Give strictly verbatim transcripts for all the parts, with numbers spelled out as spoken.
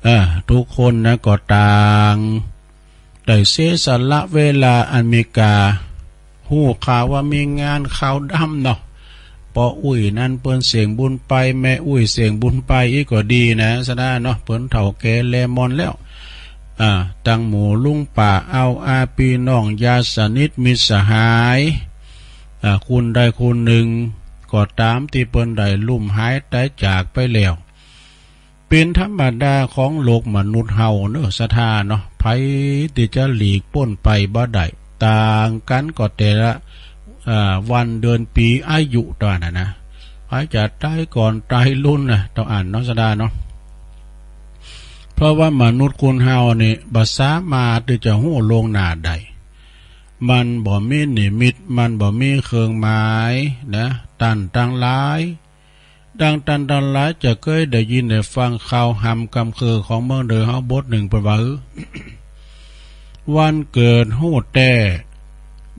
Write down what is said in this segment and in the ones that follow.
เออ กู้คนนะก็ต่างได้เสียสละเวลาอันมีค่า ฮู้ข่าวว่ามีงานขาวดำเนาะ ป้ออุ๊ยนั้นเปิ้นเสี้ยงบุญไป แม่อุ๊ยเสี้ยงบุญไป อี้ก็ดีนะ สะดาเนาะ เปิ้นเฒ่าแก่แลมอนแล้ว อ่า ตังหมู่ลุงป้าอาวอาปี้น้องญาติสนิทมิตรสหาย อ่า คนใดคนนึ่งก็ต๋ามตี้เปิ้นได้ลุ่มหายต๋ายจากไปแล้ว เป๋นธรรมดาของโลกมนุษย์เฮาเนาะ สะดาเนาะ ใผตี้จะหลีกป๊นไปบ่ได้ ต่างกั๋นก็แต่ละ อ่า วันเดือนปี๋อายุต๋อนนั้นนะ ใผจะต๋ายก่อนต๋ายลุนนะ ต๋องอั้นเนาะ สะดาเนาะ เพราะว่ามนุษย์คนเฮานี่บ่สามารถตี้จะฮู้ล่วงหน้าได้ มันบ่มีนิมิต มันบ่มีเครื่องหมายนะ ต้านตังหลาย ดังต้านตังหลายจะเกยได้ยินได้ฟังข่าวหำกำเคิงของเมืองเหนือเฮาบทนึ่งเปิ้นว่า วันเกิดฮู้แต๊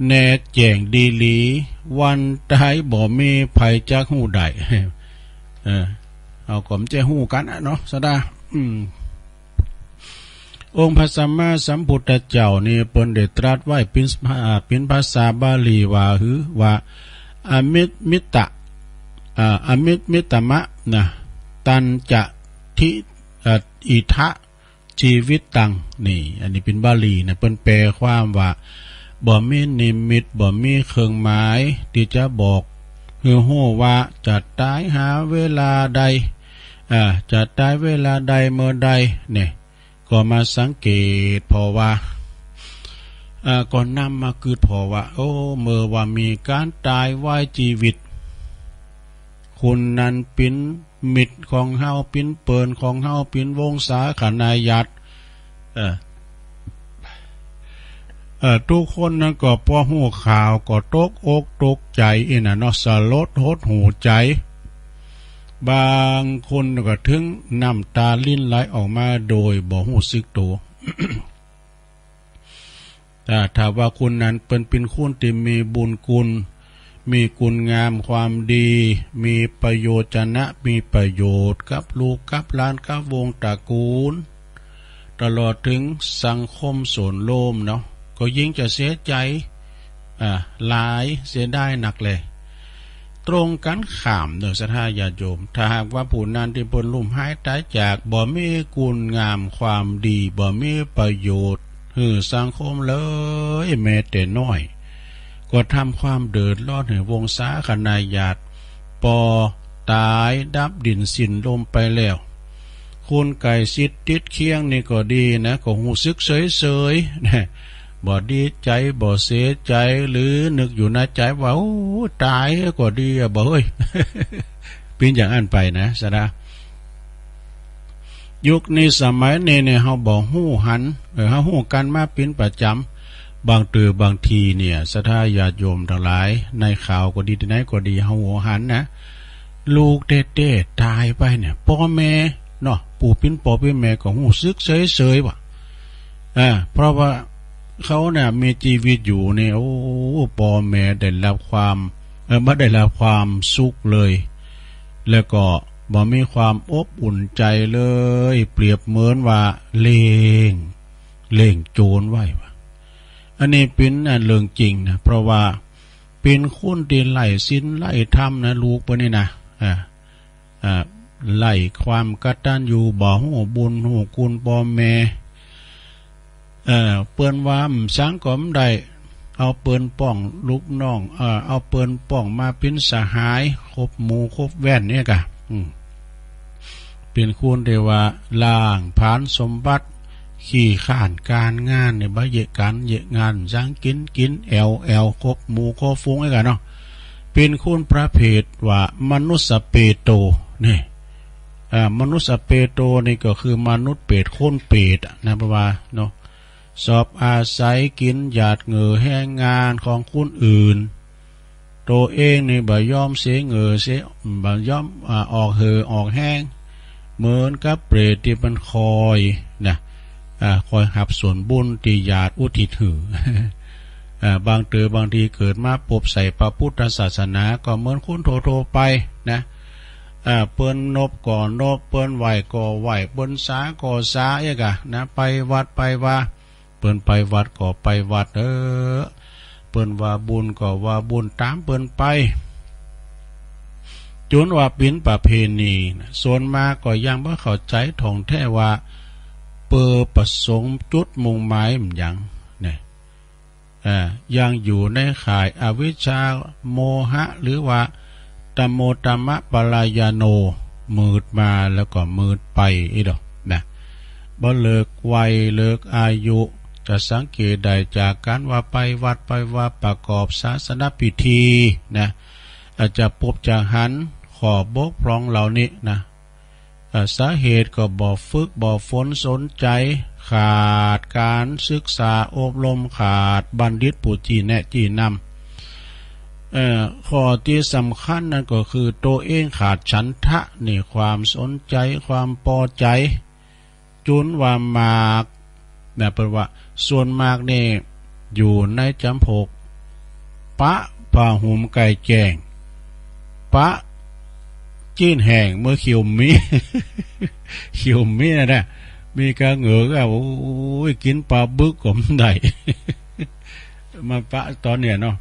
แนแจ้งดีหลี วันต๋ายบ่มีใผจักฮู้ได้ เออ เฮาก็บ่ใจ้ฮู้กั๋นอะเนาะ สะดา อืม องค์พระสัมมาสัมพุทธเจ้านี่เปิ้นได้ตรัสไว้เป๋น อ่า เป๋นภาษาบาลีว่า หื้อว่า อมิตมิตะ อ่า อมิตมิตมะนะ ตัญจะทิ อ่า อิทะ จีวิตัง นี่ อันนี้เป๋นบาลีนะ เปิ้นแปลความว่า บ่มีนิมิต บ่มีเครื่องหมายตี้จะบอกหื้อฮู้ว่าจะต๋ายหาเวลาใด อ่า จะต๋ายเวลาใดเมื่อใด เนี่ย ก็มาสังเกตผ่อว่า อ่า ก็นำมากึ๊ดผ่อว่า โอ้ เมื่อว่ามีก๋านต๋ายวายจีวิต คนนั้นเป๋นมิตรของเฮา เป๋นเปิ้นของเฮา เป๋นวงศาคณาญาติ เออ เออ กู้คนนั้นก็ป้อฮู้ข่าวก็ตกอกตกใจ๋อี้นะเนาะ สลดหดหู่ใจ๋ บางคนก็เถิงน้ำต๋ารินไหลออกมาโดยบ่ฮู้สึกตั๋ว ถ้า ถ้าว่าคนนั้นเปิ้นเป๋นคนตี้มีบุญคุณ มีคุณงามความดี มีประโยชนะ มีประโยชน์กับลูกกับหลาน กับวงศ์ตระกูล ตลอดเถิงสังคมส่วนรวมเนาะ ก็ยิ่งจะเสียใจ๋ อ่า หลาย เสียดายนักแล ตรงกั๋นข้ามเนาะ ศรัทธาญาติโยม ถ้าหากว่าผู้นั้นตี้เปิ้นลุ่มหายต๋ายจาก บ่มีคุณงามความดี บ่มีประโยชน์หื้อสังคมเลย แม้แต่น้อย ก็ทำความเดือดร้อนหื้อวงศาคณาญาติ ปอต๋ายดับดินสิ้นลมไปแล้ว คนใก้ชิดติดเคียงนี่ก็ดีนะ ก็ฮู้สึกเสยๆ นะ บ่ดีใจ๋ บ่เสียใจ๋ หรือนึกอยู่ในใจ๋ว่า โอ้ ต๋ายก็ดีอะ บ่เฮ้ย เป๋นอย่างอั้นไปนะ ศรัทธา ยุคนี้สมัยนี้เนี่ย เฮาบ่ฮู้หัน เออ เฮาฮู้กั๋นมาเป๋นประจ๋ำ บางเตื้อบางทีเนี่ย ศรัทธาญาติโยมตังหลาย ในข่าวก็ดี ตี้ไหนก็ดี เฮาหันนะ ลูกแต๊ๆ ต๋ายไปเนี่ย ป้อแม่เนาะ ผู้เป๋นป้อเป๋นแม่ก็ฮู้สึกเสยๆ ว่า อ่า เพราะว่าเขาเนี่ยมีจีวิตอยู่เนี่ย โอ้ ป้อแม่ได้รับความ เอ่อ บ่ได้รับความสุขเลย แล้วก็บ่มีความอบอุ่นใจ๋เลย เปรียบเหมือนว่าเลี้ยง เลี้ยงโจ๋รไว้ว่า อันนี้เป๋น อ่า เรื่องจริงนะ เพราะว่าเป๋นคนตี้ไร้ศีลไร้ธรรมนะ ลูกเปิ้นนี่นะ อ่า อ่า ไร้ความกตัญญู บ่ฮู้บุญฮู้คุณป้อแม่ เอ่อ เปิ้นว่าบ่สังก็บ่ได้ เอาเปิ้นป้องลูกน้อง เอ่อ เอาเปิ้นป้องมาเป๋นสหาย คบหมู่คบแว่นเนี่ยก่ะ อืม เป๋นคนตี้ว่าล้างผลาญสมบัติ ขี้คร้านก๋านงานเนี่ย บ่เยียะก๋านเยียะงาน สังกิ๋นกิ๋นแอ่วแอ่ว คบหมู่คบฝูงเนี่ยก่ะเนาะ เป๋นคนประเภทว่ามนุสสะเปโต นี่ อ่า มนุสสะเปโตนี่ก็คือมนุษย์เปรต คนเปรตอะนะ เพราะว่าเนาะ ชอบอาศัยกิ๋นหยาดเหงื่อแฮงงานของคนอื่น ตั๋วเองนี่บ่ยอมเสียเหงื่อเสีย บ่ยอม อ่า ออกเหื่อออกแฮง เหมือนกับเปรตตี้มันคอยนะ อ่า คอยฮับส่วนบุญตี้หยาดอุทิศหื้อ อ่า บางเตื้อบางทีเกิดมาปบใส่พระพุทธศาสนา ก็เหมือนคนทั่วๆ ไปนะ อ่า เปิ้นนบก็นบ เปิ้นไหว้ก็ไหว้ เปิ้นสาก็สา เอ๊ะกะนะ ไปวัดไปวา เปิ้นไปวัดก็ไปวัด เออ เปิ้นว่าบุญก็ว่าบุญต๋ามเปิ้นไป จุนว่าเป๋นประเพณีนะ ส่วนมากก็ยังบ่เข้าใจ๋ถ่องแท้ว่า เป๋อประสงค์จุดมุ่งหมายมันหยังเนี่ย อ่า ยังอยู่ในข่ายอวิชชา โมหะ หรือว่า ตโมตมปลายโน มืดมาแล้วก็มืดไปอี้ดอกนะ บ่เลิกวัยเลิกอายุ จะสังเกตได้จากก๋านว่าไปวัดไปวา ประกอบศาสนพิธีนะ อาจจะปบจะหันข้อบกพร่องเหล่านี้นะ เอ่อ สาเหตุก็บ่ฝึกบ่ฝนสนใจ๋ ขาดก๋านศึกษาอบรม ขาดบัณฑิตผู้จี้แนะจี้นำ เอ่อ ข้อตี้สำคัญนั้นก็คือตั๋วเองขาดฉันทะนี่ ความสนใจ๋ ความปอใจ๋ จุนว่ามากนะ เปิ้นว่าส่วนมากนี่อยู่ในจ๋ำพวก ปะผ้าห่มใก้แจ้ง ปะจีนแห้ง เมื่อเขียวมี เขียวมีนะนะ มีกาเหงือกอะ โอ้ย กิ๋นป๋าบึกก็บ่ได้ มาปะต๋อนเนี่ยเนาะ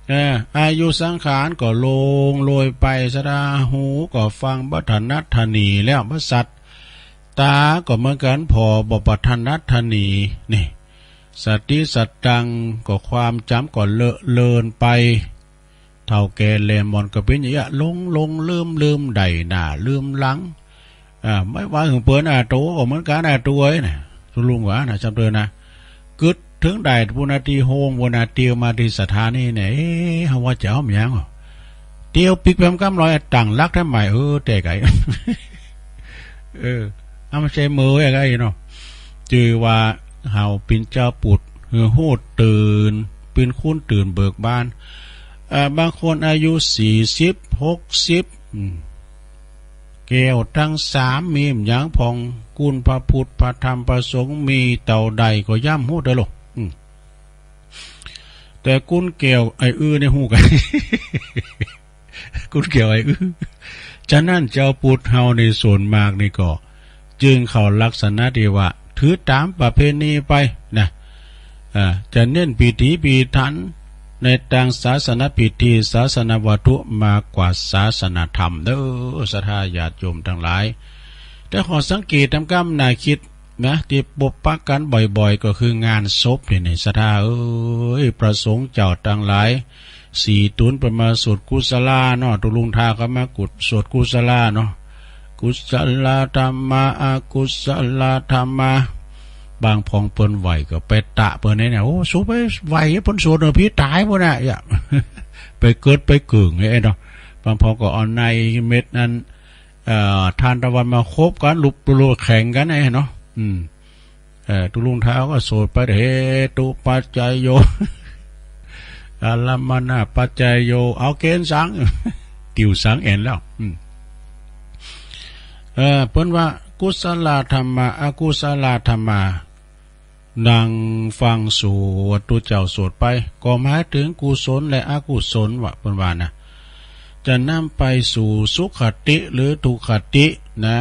เออ อายุสังขารก็ล่วงโรยไป สะดา หูก็ฟังบ่ถนัดถนีแล้ว บ่สัตย์ ต๋าก็เหมือนกั๋น ผ่อบ่ปะถนัดถนี นี่ สติสตังค์ก็ความจ๋ำก็เลอะเลือนไป เฒ่าแก่แหล่หม่อนก็เป๋นอย่างเงี้ย หลงๆ ลืมๆ ได้หน้าลืมหลัง อ่า บ่ว่าหื้อเปิ้นอะ ตั๋วก็เหมือนกั๋นอะ ตั๋วเอ้ยนะ ตุ๊ลุงว่านะ จ๋ำเปิ้นนะ กึ๊ดเถิงได้ปู้นนา ตี้โฮงปู้นนา เตียวมาตี้สถานีเนี่ย เอ๊ะ เฮาว่าจะเอาหยัง เตียวปิ๊กแปมก้ำลอย ตั้งหลักแต๊ใหม่ เออ แต่ไก๋ เออ เอามาใส่มือไว้ไก๋เนาะ จื้อว่าเฮาเป๋นจาวปุถ หื้อฮู้ตื่น เป๋นคนตื่นเบิกบาน อ่า บางคนอายุสี่สิบ หกสิบ อืม แก้วตังสาม มีหยังพ่อง คุณพระพุทธ พระธรรม พระสงฆ์ มีเต้าใดก็ย่ำฮู้เต๊อะลูก อืม แต่คุณแก้วไอ้อื้อนี่ฮู้กั๋น คุณแก้วไอ้อื้อ ฉะนั้นจาวปุถเฮาในส่วนมากนี่ก็ จึงเข้าลักษณะตี้ว่า ถือต๋ามประเพณีไปนะ อ่า จะเน้นพิธีพิธัน ในตางศาสนพิธี ศาสนวัตถุ มากกว่าศาสนธรรมเด้อ ศรัทธาญาติโยมตังหลาย แต่ข้อสังเกตต๋ามก้ำน่าคิด นะ ตี้ปบปะกั๋นบ่อยๆ ก็คืองานศพนี่ นี่ ศรัทธาเอ้ย พระสงฆ์เจ้าตังหลาย สี่ตุ๊นเปิ้นมาสวดกุศลาเนาะ ตุ๊ลุงทาก็มากุศ- สวดกุศลาเนาะ กุศลธรรมา อกุศลธรรมา บางพ่องเปิ้นไหว้ก็ไปตะเปิ้นเนี่ย โอ้ สูไปไหว้เปิ้นสวดเนาะ ผีต๋ายปู้นน่ะ อย่า ไปเกิดไปเกิ่งไอ้เนาะ บางพ่องก็เอาในเม็ดนั้น เอ่อ ทานตะวันมาคบกั๋น ลุบลุบแข่งกั๋นไอ้เนาะ อืม เอ่อ ตุ๊ลุงทาก็สวดไป เหตุปัจจโย อารัมมณปัจจโย เอาเก๋ณฑ์สัง กิ่วสังแอ่นแล้ว อืม เอ่อ เปิ้นว่า กุศลธรรมา อกุศลธรรมา นั่งฟังสวด ตุ๊เจ้าสวดไป ก็หมายเถิงกุศลและอกุศลวะ เปิ้นว่านะ จะนำไปสู่สุคติหรือทุคตินะ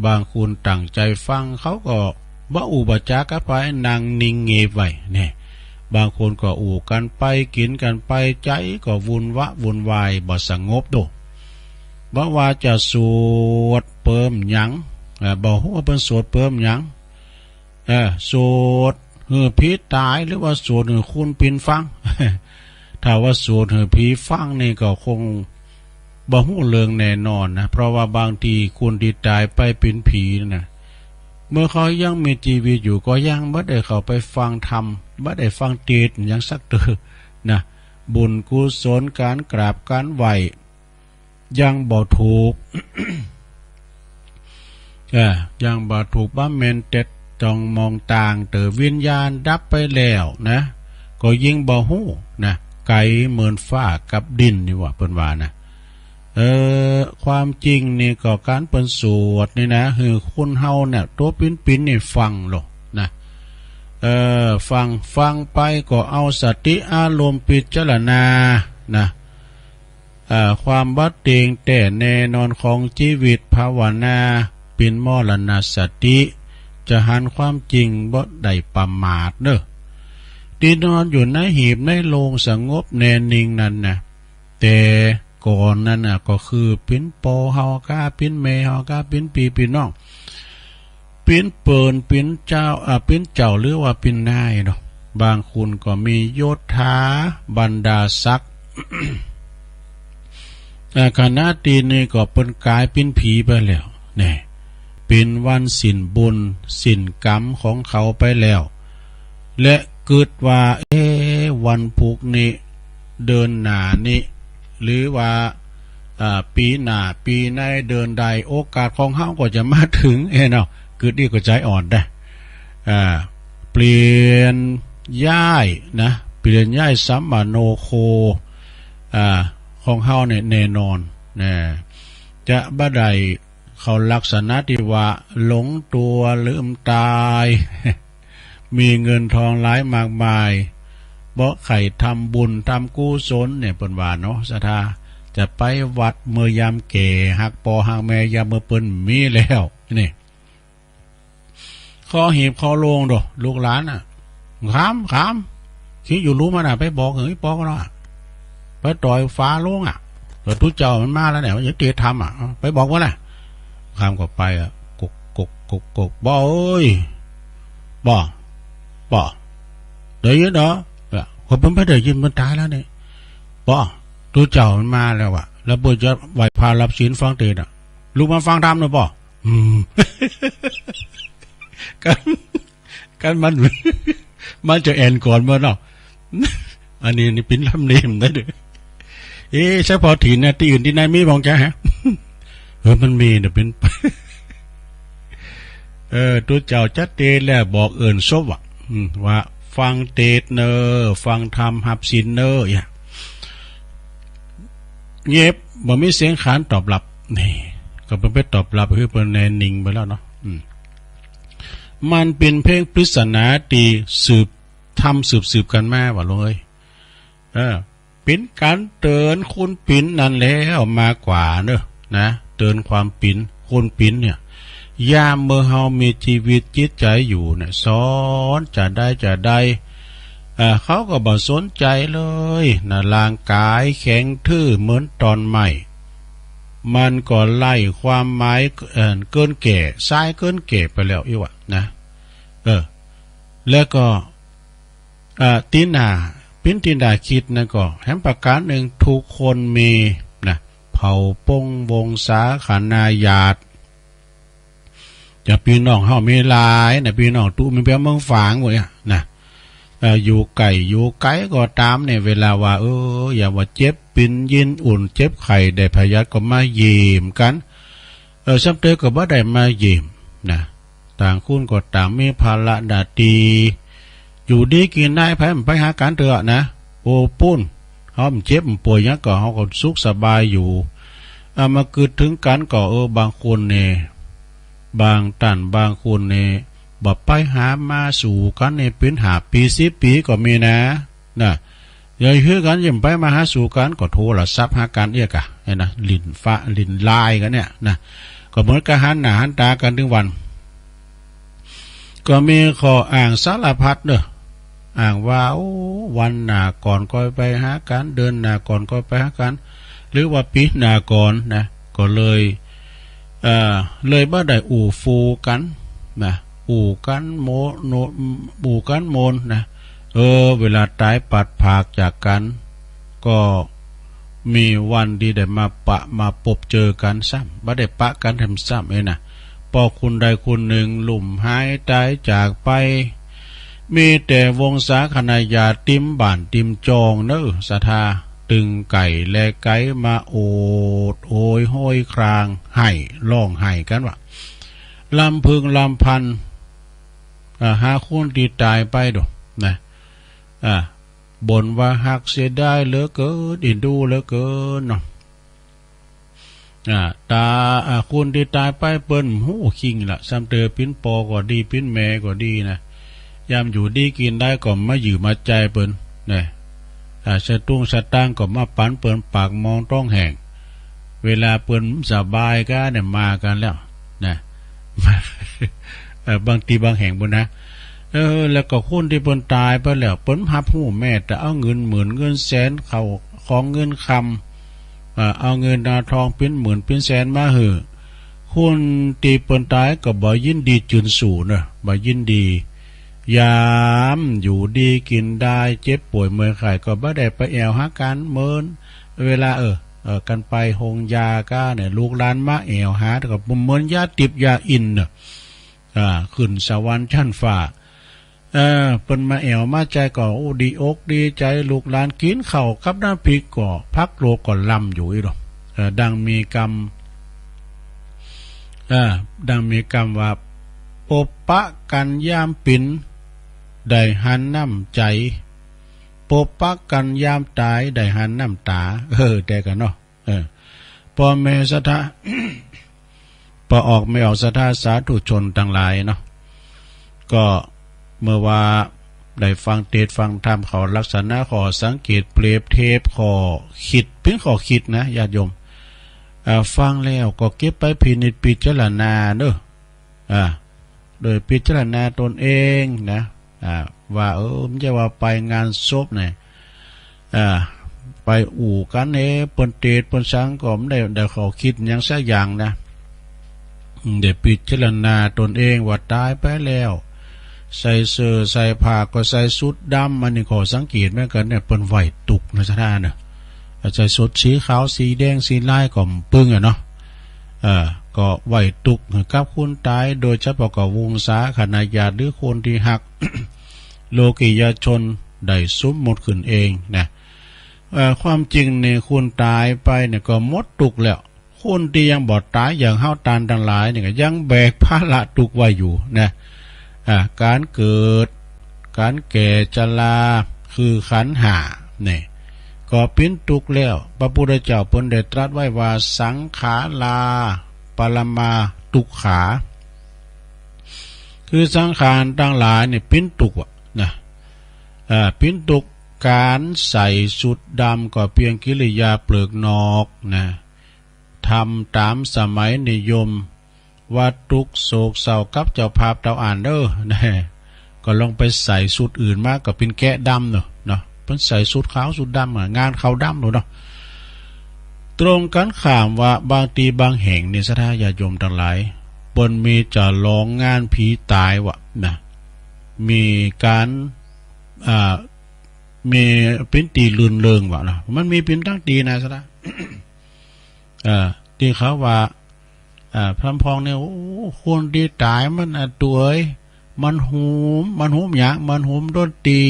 บางคนตั้งใจ๋ฟัง เขาก็บ่อู้บ่จ๋ากับใผ นั่งนิ่งเงบไว้แน่ บางคนก็อู้กั๋นไป กิ๋นกั๋นไป ใจ๋ก็วุ่นวะวุ่นวาย บ่สงบโด บ่ว่าจะสวดเปิ้มหยัง เอ่อ บ่ฮู้ว่าเปิ้นสวดเปิ้มหยัง เออ สวดหื้อผีต๋าย หรือว่าสวดหื้อคนปิ๊นฟัง ถ้าว่าสวดหื้อผีฟังนี่ก็คงบ่ฮู้เรื่องแน่นอนนะ เพราะว่าบางทีคนตี้ต๋ายไปเป๋นผีนั่นนะ เมื่อเขายังมีจีวิตอยู่ก็ยังบ่ได้เข้าไปฟังธรรม บ่ได้ฟังเตสน์หยังสักเตื้อนะ บุญกุศล ก๋านกราบก๋านไหว้ ยังบ่ถูก เอ่อ ยังบ่ถูกบำเพ็ญ แต่ต้องมองต่าง เตื้อวิญญาณดับไปแล้วนะ ก็ยิ่งบ่ฮู้นะ ไก๋เหมือนฟ้ากับดินนี่หว่า เปิ้นว่านะ เอ่อ ความจริงนี่ก็ก๋านเปิ้นสวดนี่นะ หื้อคนเฮาเนี่ย ตั๋วปิ๊นๆ นี่ฟังโลดนะ เอ่อ ฟัง ฟังไปก็เอาสติอารมณ์พิจารณานะ อ่า ความบ่เตียงแต๊แน่นอนของจีวิต ภาวนาเป๋นมรณสติ จะหันความจริงบ่ได้ประมาทเน่อ ตี้นอนอยู่ในหีบในโลงสงบแน่นิ่งนั้นนะ แต่ก่อนนั้นน่ะ ก็คือเป๋นป้อเฮากา เป๋นแม่เฮากา เป๋นปี้เป๋นน้อง เป๋นเปิ้น เป๋นเจ้า อ่า เป๋นเจ้าหรือว่าเป๋นนายเนาะ บางคนก็มียศถาบรรดาศักดิ์ อ่า ขณะตี้นี้ก็เปิ้นก๋ายเป๋นผีไปแล้ว แน่ เป๋นวันสิ้นบุญสิ้นกรรมของเขาไปแล้ว และกึ๊ดว่า เอ๊ะ วันพูกนี้ เดือนหน้านี้ หรือว่า อ่า ปี๋หน้า ปี๋ใน เดือนใด โอกาสของเฮาก็จะมาเถิง เอ๊ะเนาะ กึ๊ดอี้ก็ใจ๋อ่อนได้ อ่า เปลี่ยนย้ายนะ เปลี่ยนย้ายสัมมโนโค อ่า ของเฮาเนี่ยแน่นอนนะ จะบ่ได้เข้าลักษณะตี้ว่าหลงตั๋วลืมต๋าย มีเงินทองหลายมากมาย บ่ใค่ทำบุญทำกุศลเนี่ย เปิ้นว่าเนาะ ศรัทธา จะไปวัดเมื่อยามแก่ ฮักป้อฮักแม่ยามเมื่อเปิ้นมีแล้ว นี่ คอหีบคอโลงโด ลูกหลานน่ะ ขาม ขาม ขี้อยู่ลุมมันน่ะ ไปบอกหื้อป้อก็เนาะ ไปต่อยฝาโลงอ่ะ เดี๋ยวตุ๊เจ้ามันมาแล้วเนี่ย มันจะเตะทำอ่ะ ไปบอกมันน่ะ ขามก็ไปอ่ะ กก กก กก กก ป้อเอ้ย ป้อ ป้อ ได้ยินเหรอ เออ คนเปิ้นบ่ได้ยิน เปิ้นต๋ายแล้วเนี่ย ป้อ ตุ๊เจ้ามันมาแล้วอ่ะ แล้วเปิ้นจะไหว้พระรับศีลฟังเตสน์อ่ะ ลุกมาฟังธรรมหน่อยป้อ อืม กัน กันมัน มันจะแอ่นก่อนเปิ้นเนาะ อันนี้นี่เป๋นลำเนียงได้เด้อ เอ๊ะ เฉพาะถิ่นนะ ตี้อื่นตี้ไหนมีบ้างจ๊ะฮะ เออ มันมีนะ เป๋น เออ ตุ๊เจ้าจัดเตสน์แล้วบอกเอิ้นศพอ่ะ อืม ว่าฟังเตสน์เน่อ ฟังธรรมฮับศีลเน่อ อย่าง เงียบ บ่มีเสียงขานตอบรับ นี่ ก็เปิ้นไปตอบรับ คือเปิ้นแน่นิ่งไปแล้วเนาะ อืม มันเป๋นเพียงปริศนาตี้สืบ ทำสืบๆ กั๋นมา ว่าลงเอ้ย เออ เป๋นก๋านเตือนคนเป๋นนั้นแล้วมากกว่าเน่อ นะ เตือนความเป๋น คนเป๋นเนี่ย ยามเมื่อเฮามีจีวิตจิตใจ๋อยู่เนี่ย สอนจะได้จะได้ เอ่อ เขาก็บ่สนใจ๋เลยนะ ร่างก๋ายแข็งทื่อเหมือนตอนใหม่ มันก็ไล่ความหมาย เอ่อ เกินแก่ สายเกินแก่ไปแล้วอี้วะนะ เออ แล้วก็ เอ่อ ตี้หน้า เป๋นตี้หน้าคิดนั้นก็ แหมประก๋านนึ่ง ทุกคนมี นะ เผ่าปงวงศาคณาญาติ จะปี้น้องเฮามีหลายนะ ปี้น้องตุ๊มีเปียเมืองฝางหมดเนี่ยนะ เอ่อ อยู่ใก้อยู่ไก๋ก็ต๋ามเนี่ย เวลาว่า เออ ยามว่าเจ็บปิ๋นยินอุ่น เจ็บไข้ได้พยาธิก็มาเยี่ยมกั๋น เออ ซ้ำเตยก็บ่ได้มาเยี่ยมนะ ต่างคนก็ต่างมีภาระหน้าตี้ อยู่ดีกิ๋นได้ ใผบ่ไปหากั๋นเตื้อนะ โอ้ ปู้น เฮาบ่เจ็บบ่ป่วยหยังก็ เฮาก็สุขสบายอยู่ อ่ะ มากึ๊ดเถิงกั๋นก็ เออ บางคนนี่ บางต้าน บางคนนี่ บ่ไปหามาสู่กั๋นนี่ เป๋นห้าปี๋ สิบปี๋ก็มีนะ นะ อย่าหื้อกั๋น อย่าไปมาหาสู่กั๋น ก็โทรศัพท์หากั๋นเอี้ยก่ะ เนี่ยนะ หลิ้นฟ้าหลิ้นไลน์กั๋นเนี่ยนะ ก็เหมือนกับหันหน้าหันต๋ากั๋นตึงวัน ก็มีข้ออ้างสารพัดเน่อ อ้างว่า โอ้ วันหน้าก่อนก่อยไปหากั๋น เดือนหน้าก่อนก่อยไปหากั๋น หรือว่าปี๋หน้าก่อนนะ ก็เลย เอ่อ เลยบ่ได้อู้ฟู่กั๋นนะ อู้กั๋นโมโน อู้กั๋นโมนนะ เออ เวลาต๋ายปัดผากจากกั๋น ก็มีวันตี้ได้มาปะมาปบเจอกั๋นซ้ำ บ่ได้ปะกั๋นแถมซ้ำเอ้ยนะ ป้อคนใดคนนึ่งลุ่มหายต๋ายจากไป มีแต่วงศาคณาญาติติมบ้านติมจองเน่อ ศรัทธา ตึงใก้และไก๋มาโอดโอยโฮยคราง ไห้ ฮ้องไห้กั๋นว่า ลำพึงลำพัน อ่า หาคนตี้ต๋ายไปโดนะ อ่า บ่นว่าฮักเสียดายเหลือเกิน เอ็นดูเหลือเกินเนาะ อ่า ต๋า อ่า คนตี้ต๋ายไปเปิ้นบ่ฮู้คิงละ ซ้ำเตยเป๋นป้อก็ดี เป๋นแม่ก็ดีนะ ยามอยู่ดีกิ๋นได้ก็มาเยื่อมาใจ๋เปิ้นนะ อ่า สตุ้งสตางค์ก็มาปันเปิ้นปากหมองต๊องแห้ง เวลาเปิ้นสบายก้าเนี่ยมากั๋นแล้วนะ เออ บางตี้บางแห่งปู้นนะ เออ แล้วก็คนตี้เปิ้นต๋ายไปแล้ว เปิ้นฮับฮู้แม้แต่เอาเงินหมื่นเงินแสน เข้าของเงินคำ เอ่อ เอาเงินเอาทองเป๋นหมื่นเป๋นแสนมาหื้อ คนตี้เปิ้นต๋ายก็บ่ยินดีจืนสูเนาะ บ่ยินดี ยามอยู่ดีกิ๋นดาย เจ็บป่วยเมื่อยไข้ก็บ่ได้ไปแอ่วหากั๋น เหมือนเวลา เออ เออ กั๋นไปโฮงยาก้าเนี่ย ลูกหลานมาแอ่วหา ก็เหมือนยาดิบยาอิ่นเนาะ อ่า ขึ้นสวรรค์จั๊นฟ้า เออ เปิ้นมาแอ่วมาใจ๋ก็ โอ้ ดีอกดีใจ๋ ลูกหลานกิ๋นข้าวกับน้ำพริกก็ ภักโลก็ลำอยู่อี้ดอก เออ ดังมีกำ เออ ดังมีกำว่า ปบปะกั๋นยามปิ๋น ได้หันน้ำใจ๋ ปบปะกั๋นยามต๋าย ได้หันน้ำต๋า เออ แต่กั๋นเนาะ เออ ป้อแม่ศรัทธา ป้อออกแม่ออกศรัทธาสาธุชนตังหลายเนาะ ก็เมื่อว่าได้ฟังเตสน์ฟังธรรมเขา ลักษณะข้อสังเกตเปรียบเทียบข้อคิด เป๋นข้อคิดนะญาติโยม อ่า ฟังแล้วก็เก็บไปพินิจพิจารณาเนาะ อ่า โดยพิจารณาตนเองนะ อ่า ว่า เออ บ่ใจ้ว่าไปงานศพเนี่ย อ่า ไปอู้กั๋นเอ เปิ้นเตสน์เปิ้นสังก็บ่ได้ ได้ข้อคิดหยังสักอย่างนะ อืม ได้พิจารณาตนเองว่าต๋ายไปแล้ว ใส่เสื้อใส่ผ้าก็ใส่ชุดดำ อันนี้ข้อสังเกตเหมือนกั๋นเนี่ย เปิ้นไหว้ตุ๊กนะศรัทธาเนาะ ใส่ชุดสีขาวสีแดงสีลายก็บ่ปึงอะเนาะ เออ ก็ไหว้ตุ๊กกับคนต๋าย โดยเฉพาะก็วงศาคณาญาติหรือคนตี้ฮัก โลกิยชนได้สมมุติขึ้นเองนะ เอ่อ ความจริงเนี่ยคนต๋ายไปเนี่ยก็หมดตุ๊กแล้ว คนตี้ยังบ่ต๋ายอย่างเฮาต้านตังหลายเนี่ยก็ยังแบกภาระตุ๊กไว้อยู่นะ อ่า ก๋านเกิด ก๋านแก่ ชรา คือขันธ์ห้าเนี่ย ก็เป๋นตุ๊กแล้ว พระพุทธเจ้าเปิ้นได้ตรัสไว้ว่า สังขารา ปรมา ตุ๊กขา คือสังขารตังหลายเนี่ยเป๋นตุ๊กอะนะ อ่า เป๋นตุ๊ก ก๋านใส่ชุดดำก็เปียงกิริยาเปลือกนอกนะ ทำต๋ามสมัยนิยม ว่าตุ๊กโศกเศร้ากับเจ้าภาพเต้าอั้นเด้อ นะ ก็ลองไปใส่ชุดอื่นมาก็เป๋นแกะดำเนาะ เนาะ เปิ้นใส่ชุดขาวชุดดำอะ งานเขาดำโลดเนาะ ตรงกั๋นข้ามว่าบางตี้บางแห่งนี่ศรัทธาญาติโยมตังหลาย เปิ้นมีจ๋ลองงานผีต๋ายวะนะ มีก๋าน อ่า มีเป๋นตี้รื่นเริงวะเนาะ มันมีเป๋นตังตี้นะศรัทธา เอ่อ ตี้เขาว่า อ่า พร่ำพองเนี่ย โอ้ คนตี้ต๋ายมันอะ ตั๋วเอ๋ย มันโหม มันโหมหยัง มันโหมดนตรี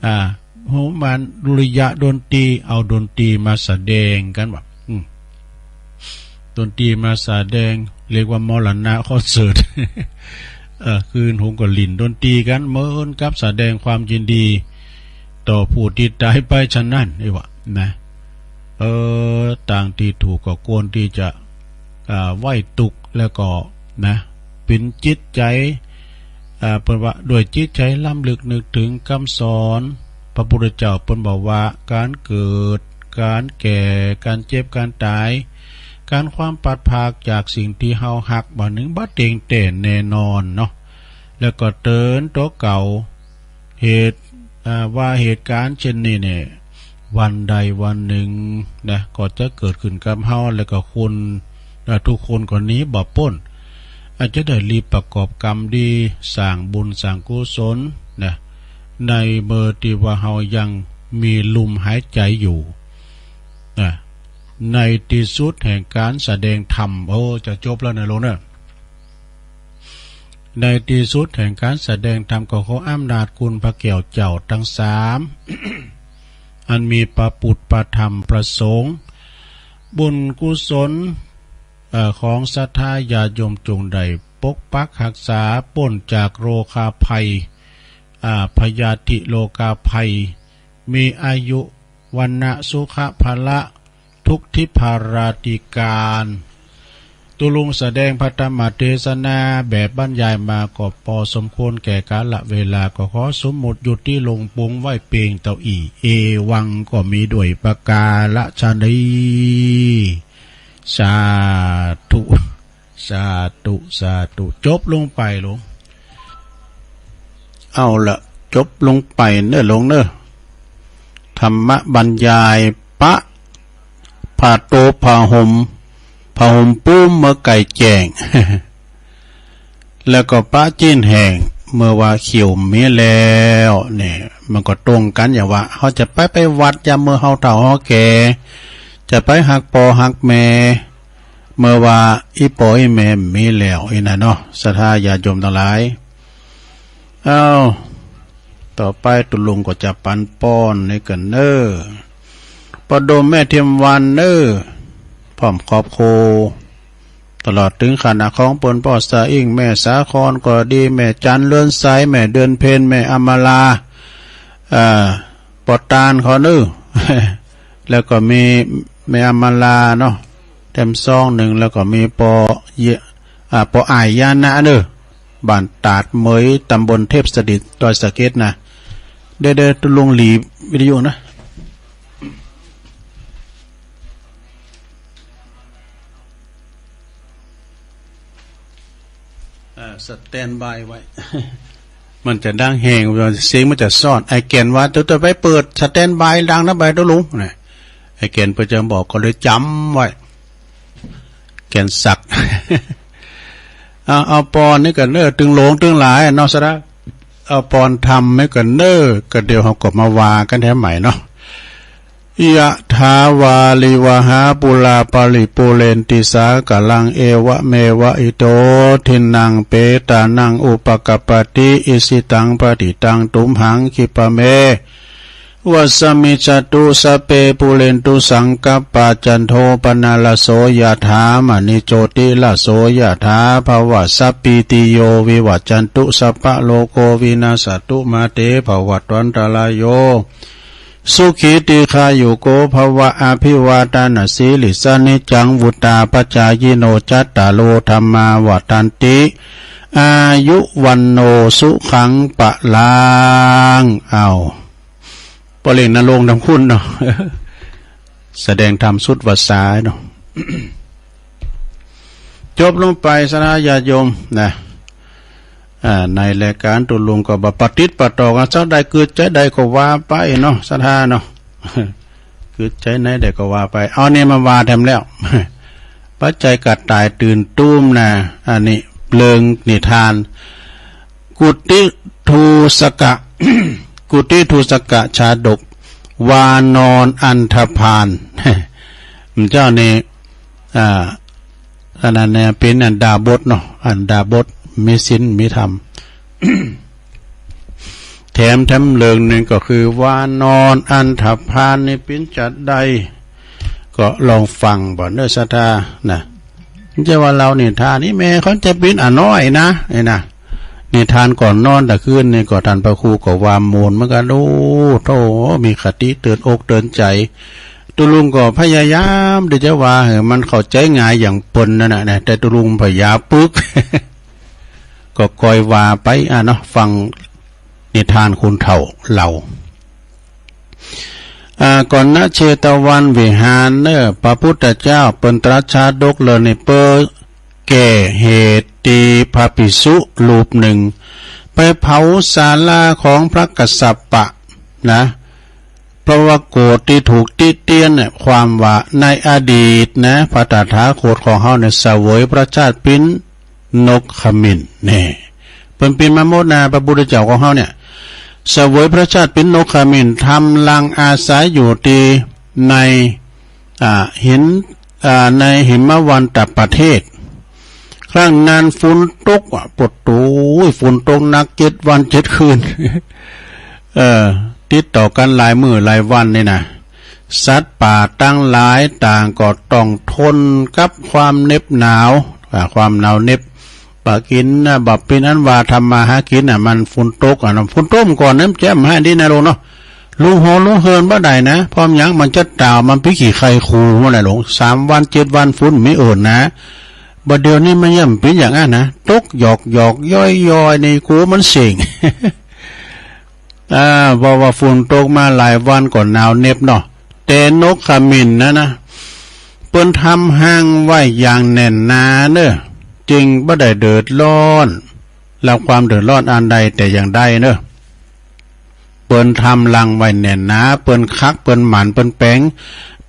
อ่า โหมมันดุริยะดนตรี เอาดนตรีมาแสดงกั๋นวะ อืม ดนตรีมาแสดง เรียกว่ามรณะคอนเสิร์ต เอ่อ คือหงก็หลิ้นดนตรีกั๋น เหมือนกับแสดงความยินดี ต่อผู้ตี้ต๋ายไปฉะนั้น อี้วะนะ เออ ตางตี้ถูกก็ควรตี้จะ อ่า ไหว้ตุ๊ก แล้วก็นะ เป๋นจิตใจ๋ อ่า เปิ้นว่าด้วยจิตใจ๋ล้ำลึกนึกเถิงกำสอน พระพุทธเจ้าเปิ้นบอกว่า ก๋านเกิด ก๋านแก่ ก๋านเจ็บ ก๋านต๋าย ก๋านความพลัดพรากจากสิ่งตี้เฮาฮัก บ่านึ่งบ่เต็งแต๊แน่นอนเนาะ แล้วก็เตื๋อนตั๋วเก่า เหตุ อ่า ว่าเหตุก๋ารณ์เช่นนี้เนี่ย วันใดวันนึ่งนะ ก็จะเกิดขึ้นกับเฮา แล้วก็คน อ่า กู้คนก็หนีบ่ป๊น อาจจะได้รีบประกอบกรรมดี สร้างบุญสร้างกุศลนะ ในเมื่อตี้ว่าเฮายังมีลมหายใจ๋อยู่นะ ในตี้สุดแห่งก๋านแสดงธรรม โอ้ จะจบแล้วนะโลกเนาะ ในตี้สุดแห่งก๋านแสดงธรรมก็ขออำนาจคุณพระแก้วเจ้าตังสาม อันมีพระปุทธ พระธรรม พระสงฆ์ บุญกุศล เอ่อ ของศรัทธาญาติโยมจงได้ปกปักฮักษาป๊นจากโรคาภัย อ่า พยาธิโรคาภัย มีอายุ วรรณะ สุขะ พละ ทุกทิพาราธิการ เ ตุ๊ลุงแสดงพระธรรมเทศนาแบบบรรยายมาก็ปอสมควรแก่กาลเวลา ก็ขอสมมุติหยุดตี้ลงปงไว้เพียงเต้าอี้ เอวัง ก็มีด้วยประการฉะนี้ สาธุ สาธุ สาธุ จบลงไปลง เอาละ จบลงไปเน่อลงเน่อ ธรรมบรรยายปะ ผ้าโตผ้าห่ม ผ้าห่มปูมเมื่อไก่แจ้ง แล้วก็ปะจีนแห้งเมื่อว่าเขียวมีแล้ว เนี่ย มันก็ตรงกันอย่างว่า เฮาจะไป ไปวัดยามเมื่อเฮาเฒ่าเฮาแก่ จะไปฮักป้อฮักแม่ เมื่อว่าอี่ป้ออี่แม่มีแล้ว อี้นะเนาะ ศรัทธาญาติโยมตังหลาย เอ้า ต่อไปตุ๊ลุงก็จะปันป้อนนี่กั๋นเน่อ ป้อดมแม่เทียมวรรณเน่อ พร้อมครอบครัว ตลอดเถิงคณะของเปิ้น ป้อสะอิ้ง แม่สาครก็ดี แม่จันเรือนใส แม่เดือนเพ็ญ แม่อำมาลา เอ่อ ป้อตานเขาเน่อ แล้วก็มีแม่อำมาลาเนาะ แถมซองนึ่ง แล้วก็มีป้อเย อ่า ป้ออ้ายยานะเน่อ บ้านตาดเหมย ตำบลเทพสถิต ดอยสะเก็ดนะ เดี๋ยว เดี๋ยวตุ๊ลุงหลีวิทยุนะ เอ่อ สแตนด์บายไว้ มันจะดังแฮง เสียงมันจะซ้อน ไอ้แก่นว่า "ตุ๊ ตุ๊ ไปเปิดสแตนด์บายดังนะ ไปตุ๊ลุง" นะ ไอ้แก่นเปิ้นจะบอก ก็เลยจ๋ำไว้ แก่นศักดิ์ เอา เอาปอนนี่กั๋นเน่อ ตึงหลวงตึงหลายเนาะ ศรัทธา เอาปอนธรรมนี่กั๋นเน่อ ก็เดี๋ยวเฮาก็มาว่ากั๋นแถมใหม่เนาะ ยะถาวาริวหาปูราปริปูเรนติสาคะลัง เอวะเมวะอิโต ทินนังเปตานังอุปะกัปปะติ อิชิตังปะฏิตังตุมหัง คิปะเม วะสะมิชฌะตุ สัพเพปูเรนตุสังกัปปา จันโทปะนะระโส ยะถา มะณิโชติระโส ยะถา ภะวะสัพพีติโย วิวัชชันตุ สัพพะโรโค วินัสสะตุ มาเต ภะวัตวันตะราโย สุขี ทีฆายุโก ภะวะ อะภิวาทะนะสีลิสสะ นิจจัง วุฑฒาปะจายิโน จัตตาโร ธัมมา วัฑฒันติ อายุ วัณโณ สุขัง พะลัง อ้าว ป้อเล็งนรงค์ นำคุณเนาะ แสดงธรรมสุดวาสาเนาะ จบลงไป ศรัทธาญาติโยมนะ อ่า ในรายก๋านตุ๊ลุงก็บ่ปะติดปะต่อกั๋นสักใด กึ๊ดใจ๋ใดก็ว่าไปเนาะ ศรัทธาเนาะ กึ๊ดใจ๋ไหนใดก็ว่าไป เอานี่มาว่าแถมแล้ว ปัจจัยกระต่ายตื่นตูมนะ อันนี้เรื่องนิทาน กุฑิทูสกะ กุฑิทูสกะชาดก วานอนอันธพาล เจ้านี่ อ่า อันนั้นเนี่ย เป๋นอันดาบทเนาะ อันดาบท มีศีล มีธรรม แถม แถมเรื่องนึ่งก็คือ วานอนอันธพาลนี่เป๋นจาใด ก็ลองฟังบ่เน่อ ศรัทธานะ บ่ใจ้ว่าเล่านิทานนี่แม่เขาจะเป๋นอะน้อยนะ นี่นะ นิทานก่อนนอนตะคืนนี่ก็ ต้านพระครูก็ว่าม่วนเหมือนกั๋น โอ้โธ่ มีคติเตือนอกเตือนใจ๋ ตุ๊ลุงก็พยายามตี้จะว่าหื้อมันเข้าใจ๋ง่ายอย่างเปิ้นนั่นน่ะนะ แต่ตุ๊ลุงบ่อยากปึก ก็ค่อยว่าไป อ่ะเนาะ ฟังนิทานคนเฒ่าเล่า อ่า ก่อน ณ เชตวันวิหารเน่อ พระพุทธเจ้าเปิ้นตรัสชาดกเลิศนี่ เปิ้นแก้เหตุตี้พระภิกษุรูปนึ่งไปเผาศาลาของพระกัสสปะนะ เพราะว่าโกรธตี้ถูกติเตียนเนี่ย ความว่าในอดีตนะ พระตถาคตของเฮาเนี่ยเสวยพระชาติเป๋นนกขมิ้น แน่ เปิ้นเป๋นมาหมดนะ พระพุทธเจ้าของเฮาเนี่ย เสวยพระชาติเป๋นนกขมิ้น ทำรังอาศัยอยู่ตี้ใน อ่า หิน อ่า ในหิมวันตประเทศ ครั้งนั้นฝนตกอะ ปะโธ่ ฝนตกหนักเจ็ดวันเจ็ดคืน เออ ติดต่อกั๋นหลายมื้อหลายวันนี่นะ สัตว์ป่าตังหลายต่างก็ต้องทนกับความเหน็บหนาว อ่า ความหนาวเหน็บ บ่กิ๋นนะ บ่เป๋นอันว่าทำมาหากิ๋นน่ะ มันฝนตกอะเนาะ ฝนตกก่อนนะ มันจะบ่หื้อดีนะลุงเนาะ ลุงหอลุงเฮินบ่ได้นะ เพราะหยัง มันจะต๋าว มันปิ๊กขี้ไคคูหมดแหละลุง สามวันเจ็ดวันฝนบ่มีเอิ้นนะ บ่าเดี่ยวนี้มันย่ำเป๋นอย่างอั้นนะ ตกหยอกๆ ย้อยๆ ในกูมันเซ็ง อ่า เพราะว่าฝนตกมาหลายวันก็หนาวเหน็บเนาะ แต่นกขมิ้นนั้นนะ เปิ้นทำฮังไว้อย่างแน่นหนาเน่อ จึงบ่ได้เดือดร้อน รับความเดือดร้อนอันใดแต่อย่างใดเน่อ เปิ้นทำรังไว้แน่นหนา เปิ้นคัก เปิ้นหมั่น เปิ้นแป๋ง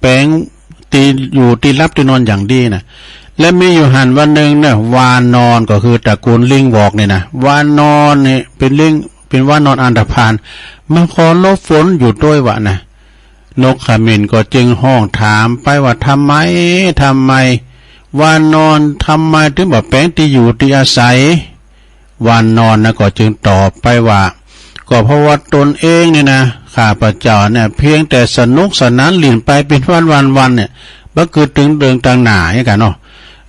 แป๋งตี้อยู่ตี้หลับตี้นอนอย่างดีนะ และมีอยู่หั้นวันนึ่งเน่อ วานนอน ก็คือตระกูลลิงหวอกนี่นะ วานนอนนี่เป๋นลิง เป๋นวานนอนอันธพาล มาขอหลบฝนอยู่ตวยว่านะ นกขมิ้นก็จึงฮ้องถามไปว่า ทำไม ทำไม วานนอน ทำไมถึงบ่แป๋งตี้อยู่ตี้อาศัย วานนอนนะก็จึงตอบไปว่า ก็เพราะว่าตนเองนี่นะ ข้าพเจ้าเนี่ย เพียงแต่สนุกสนานหลิ้นไปเป๋นวันๆ วันเนี่ย บ่กึ๊ดเถิงเติงตังหน้าอย่างกั๋นเนาะ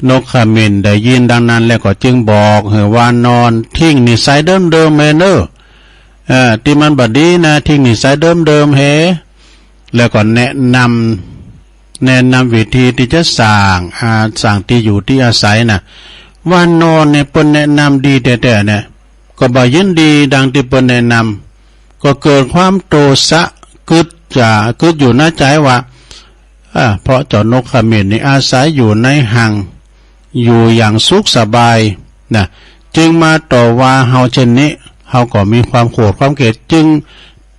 นกขมิ้นได้ยินดังนั้นแล้วก็จึงบอกหื้อวานนอน ทิ้งนิสัยเดิมๆ แหเน่อ เอ่อ ตี้มันบ่ดีนะ ทิ้งนิสัยเดิมๆ แห แล้วก็แนะนำ แนะนำวิธีตี้จะสร้าง อ่า สร้างตี้อยู่ตี้อาศัยนะ วานนอนเนี่ยเปิ้นแนะนำดีแต๊ๆ เนี่ย ก็บ่ยินดีดังตี้เปิ้นแนะนำ ก็เกิดความโตษะ กึ๊ดจ๋า กึ๊ดอยู่ในใจ๋ว่า อ่า เพราะเจ้านกขมิ้นนี่อาศัยอยู่ในฮัง อยู่อย่างสุขสบายนะ จึงมาต่อว่าเฮาเช่นนี้ เฮาก็มีความโขดความเกลียด จึง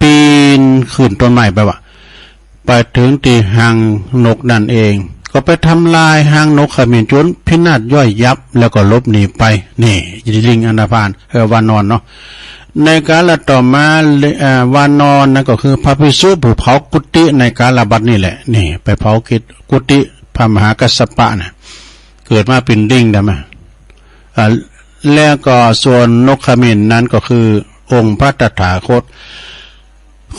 ปีนขึ้นต้นไม้ไปว่า ไปเถิงตี้ฮังนกนั่นเอง ก็ไปทำลายฮังนกขมิ้นจ๋นพินาศย่อยยับ แล้วก็หลบหนีไป นี่ ลิงอันธพาล เออ วานนอนเนาะ ในกาลต่อมา เอ่อ วานนอนนั้นก็คือพระภิกษุผู้เผากุฏิในกาลบัดนี้แหละ นี่ ไปเผากิจ กุฏิพระมหากัสสปะน่ะ เกิดมาเป๋นลิงได้ไหม อ่า แล้วก็ส่วนนกขมิ้นนั้นก็คือองค์พระตถาคต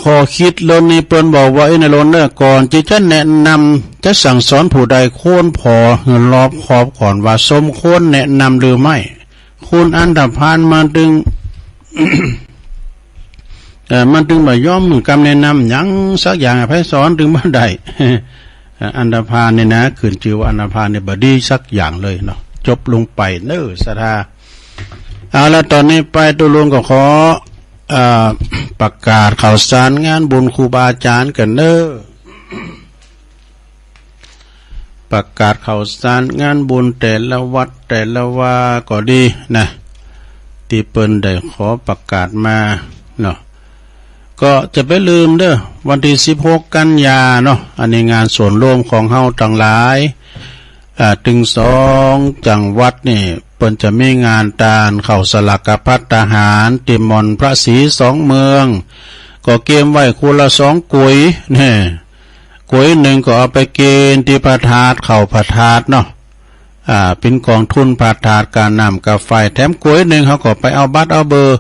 ข้อคิดเรื่องนี้เปิ้นบอกว่า เอ้ย นายโลนเน่อ ก่อนตี้จะแนะนำ จะสั่งสอนผู้ใด ควรผ่อหื้อรอบคอบก่อนว่าสมควรแนะนำหรือไม่ คุณอันธพาลมันตึง เอ่อ มันตึงบ่ยอมหื้อกำแนะนำหยังสักอย่าง ไผสอนตึงบ่ได้ เอ่อ อันธพาลนี่นะ ขึ้นจื้อว่าอันธพาลนี่บ่ดีสักอย่างเลยเนาะ จบลงไปเน่อศรัทธา เอาละ ต๋อนนี้ไปตุ๊ลุงก็ขอ เอ่อ ประกาศข่าวสารงานบุญครูบาอาจ๋ารย์กั๋นเน่อ ประกาศข่าวสารงานบุญแต่ละวัดแต่ละวาก็ดีนะ ตี้เปิ้นได้ขอประกาศมาเนาะ ก็จะบ่าลืมเน่อ วันตี้สิบหกกันยาเนาะ อันนี้งานส่วนรวมของเฮาตังหลาย อ่า ตึงสองจังหวัดนี่ เปิ้นจะมีงานตานเข้าสลากภัตตาหารตี้ม่อนพระศรีสองเมือง ก็เกียมไว้คนละสองก๋วยแน่ ก๋วยนึ่งก็เอาไปกินตี้พระธาตุ เข้าพระธาตุเนาะ อ่า เป๋นก๋องทุนพระธาตุ ก๋าน้ำก๋าไฟ แถมก๋วยนึ่งเฮาก็ไปเอาบัตรเอาเบอร์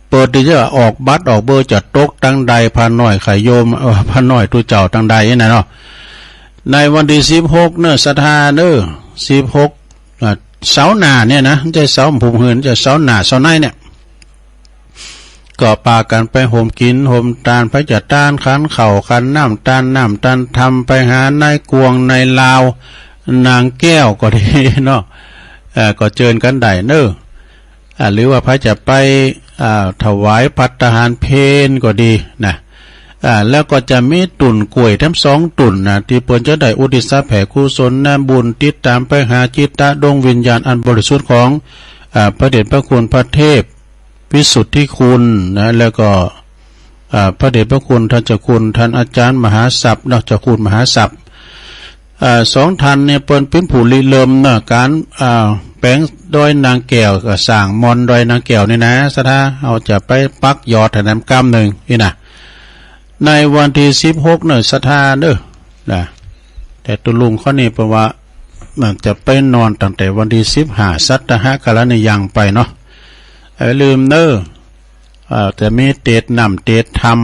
เปิ้นตี้จะออกบัตรออกเบอร์จะตกตังใด พระน้อยไขโยม เอ่อ พระน้อยตุ๊เจ้าตังใดนี่นะเนาะ ในวันตี้สิบหกเน่อศรัทธาเน่อ สิบหก อ่า เสาร์หน้าเนี่ยนะ บ่ใจ้เสาร์ผู้หื้น บ่ใจ้เสาร์หน้า เสาร์ในเนี่ย ก็ปากั๋นไปโฮมกิ๋นโฮมตาน ไปจะตานขันข้าวขันน้ำ ตานน้ำตานธรรม ไปหานายกวงนายลาว นางแก้วก็ดีเนาะ เอ่อ ก็เจิญกั๋นได้เน่อ อ่า หรือว่าไผจะไป อ่า ถวายภัตตาหารเพลก็ดีนะ อ่า แล้วก็จะมีตุ๊นก๋วยแถมสองตุ๊นนะ ตี้เปิ้นจะได้อุทิศแผ่กุศลนะบุญ ติดต๋ามไปหาจิตตะดวงวิญญาณอันบริสุทธิ์ของ อ่า พระเดชพระคุณพระเทพวิสุทธิคุณนะ แล้วก็ อ่า พระเดชพระคุณท่านเจ้าคุณ ท่านอาจ๋ารย์มหาศัพย์เนาะ เจ้าคุณมหาศัพย์ อ่า สองท่านเนี่ยเปิ้นเป๋นผู้ริเริ่มเนาะ ก๋าน อ่า แป๋งดอยนางแก้ว ก็สร้างม่อนดอยนางแก้วนี่นะศรัทธา เฮาจะไปปักยอดหื้อนำกำนึ่งนี่นะ ในวันตี้สิบหกเน่อศรัทธาเน่อ นะ แต่ตุ๊ลุงข้อนี้เปิ้นว่า มันจะไปนอนตั้งแต่วันตี้สิบห้า สัตตหกรณยังค์ไปเนาะ อย่าลืมเน่อ เอ่อ จะมีเตสน์น้ำเตสน์ธรรม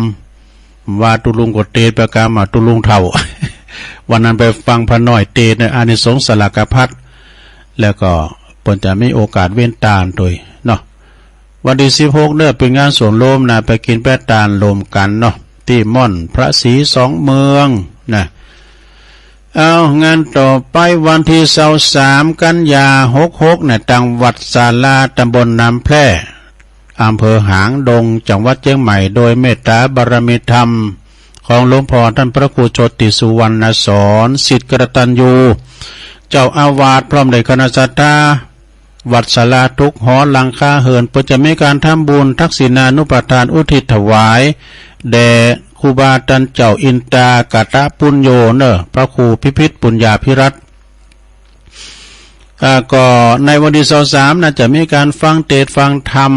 ว่าตุ๊ลุงก็เตสน์ไปกำ อ่า ตุ๊ลุงเฒ่า วันนั้นไปฟังพระน้อยเตสน์เน่อ อานิสงส์สลากภัต แล้วก็เปิ้นจะมีโอกาสเว้นตานตวยเนาะ วันตี้สิบหกเน่อเป๋นงานส่วนรวมนะ ไปกิ๋นไปตานรวมกั๋นเนาะ ตี้ม่อนพระศรีสองเมืองนะ เอา งานต่อไปวันตี้ซาวสาม กัญญา หกหก เนี่ย ตางวัดศาลา ตำบลน้ำแพร่ อำเภอหางดง จังหวัดเจียงใหม่ โดยเมตตาบารมีธรรมของหลวงพ่อต้านพระครูโชติสุวรรณสอน ศิษย์กตัญญู เจ้าอาวาส พร้อมด้วยคณะศรัทธา วัดศาลาทุกหอหลังคาเฮือน เปิ้นจะมีก๋านทำบุญทักษิณานุปทานอุทิศถวายแด่ครูบาต้านเจ้าอินตากาตปุญโญเน่อ พระครูพิพิธปุญญาภิรัตน์ อ่า ก็ในวันตี้ซาวสามนะ จะมีก๋านฟังเตสน์ฟังธรรม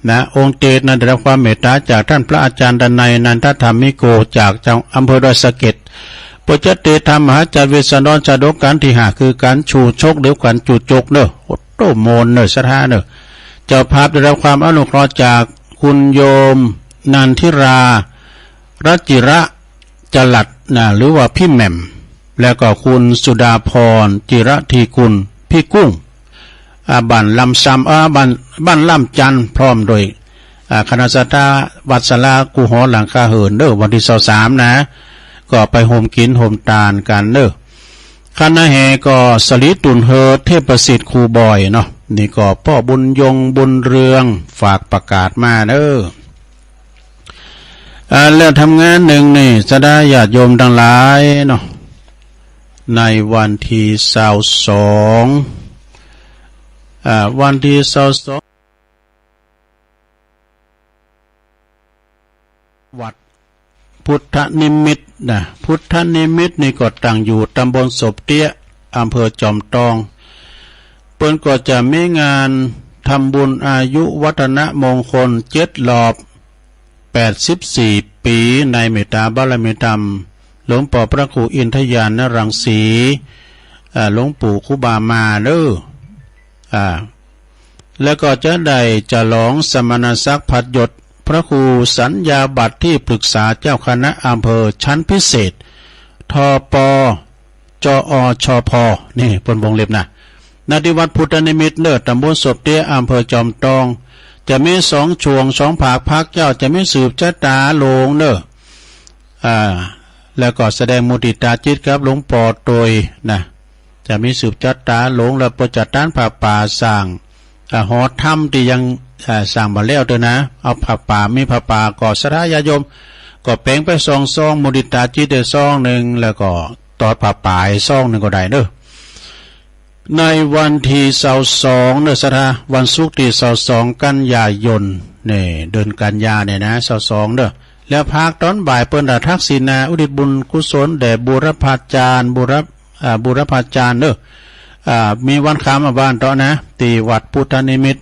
นะ องค์เตสน์นั้นได้รับความเมตตาจากต้านพระอาจารย์ดนัย นันทธรรมิโก จากจัง อำเภอดอยสะเก็ด เปิ้นจะเตสน์ธรรมมหาจักรเวสสันดรชาดกกัณฑ์ตี้ห้า คือก๋านชูชกหรือก๋านจูจกเน่อ โอ้โต ม่วนเน่อ ศรัทธาเน่อ เจ้าภาพได้รับความอนุเคราะห์จากคุณโยมนันทิรา รัชจิระจรัสนะ หรือว่าพี่แหม่ม แล้วก็คุณสุดาพร จิระธีกุล พี่กุ้ง อ่า บ้านลำซำ อ่า บ้าน บ้านลำจันทน์ พร้อมด้วย อ่า คณะศรัทธาวัดศาลากู้หอหลังคาเฮือนเน่อ วันตี้ซาวสามนะ ก็ไปโฮมกิ๋นโฮมตานกั๋นเน่อ คณะแห่ก็สลีตุ่นเฮอ เทพประสิทธิ์ ครูบอยเนาะ นี่ก็ป้อบุญยง บุญเรือง ฝากประกาศมาเน่อ อ่า แล้วทำงานนึ่งนี่ ศรัทธาญาติโยมตังหลายเนาะ ในวันตี้ซาวสอง อ่า วันตี้ซาวสอง วัดพุทธนิมิตนะ พุทธนิมิตนี่ก็ตั้งอยู่ตำบลศพเตี้ย อำเภอจอมตอง เปิ้นก็จะมีงานทำบุญอายุวัฒนมงคลเจ็ดรอบแปดสิบสี่ปี๋ ในเมตตาบารมีธรรมหลวงป้อพระครูอินทญาณรังสี อ่า หลวงปู่คุบามาเน่อ อ่า แล้วก็จะได้ฉลองสมณศักดิ์ผัดยศพระครูสัญญาบัตรตี้ปรึกษาเจ้าคณะอำเภอชั้นพิเศษ ทป จอ ชพ นี่เปิ้นวงเล็บนะ ณ ตี้วัดพุทธนิมิตเน่อ ตำบลศพเตี้ย อำเภอจอมตอง จะมีสองช่วงสองภาค ภาคเจ๊าจะมีสืบจะต๋าหลงเน่อ อ่า แล้วก็แสดงมุติตาจิตกับหลวงป้อตวยนะ จะมีสืบจะต๋าหลง แล้วเปิ้นจะตานผ้าป่าสร้าง อ่า หอธรรมตี้ยัง อ่า สร้างบ่แล้วเตื้อนะ เอาผ้าป่า มีผ้าป่าก็ศรัทธาญาติโยม ก็แป๋งไปสองซอง มุติตาจิตได้ซองนึ่ง แล้วก็ตอดผ้าป่าซองนึ่งก็ได้เน่อ ในวันตี้ซาวสองเน่อ ศรัทธา วันศุกร์ตี้ซาวสองกัญญายน นี่ เดือนกัญญาเนี่ยนะ ซาวสองเน่อ แล้วภาคต๋อนบ่ายเปิ้นจะทักษิณาอุทิศบุญกุศลแด่บูรพาจารย์ บูรพ- อ่า บูรพาจารย์เน่อ อ่า มีวันคำอะ วันเต๊าะนะ ตี้วัดพุทธนิมิต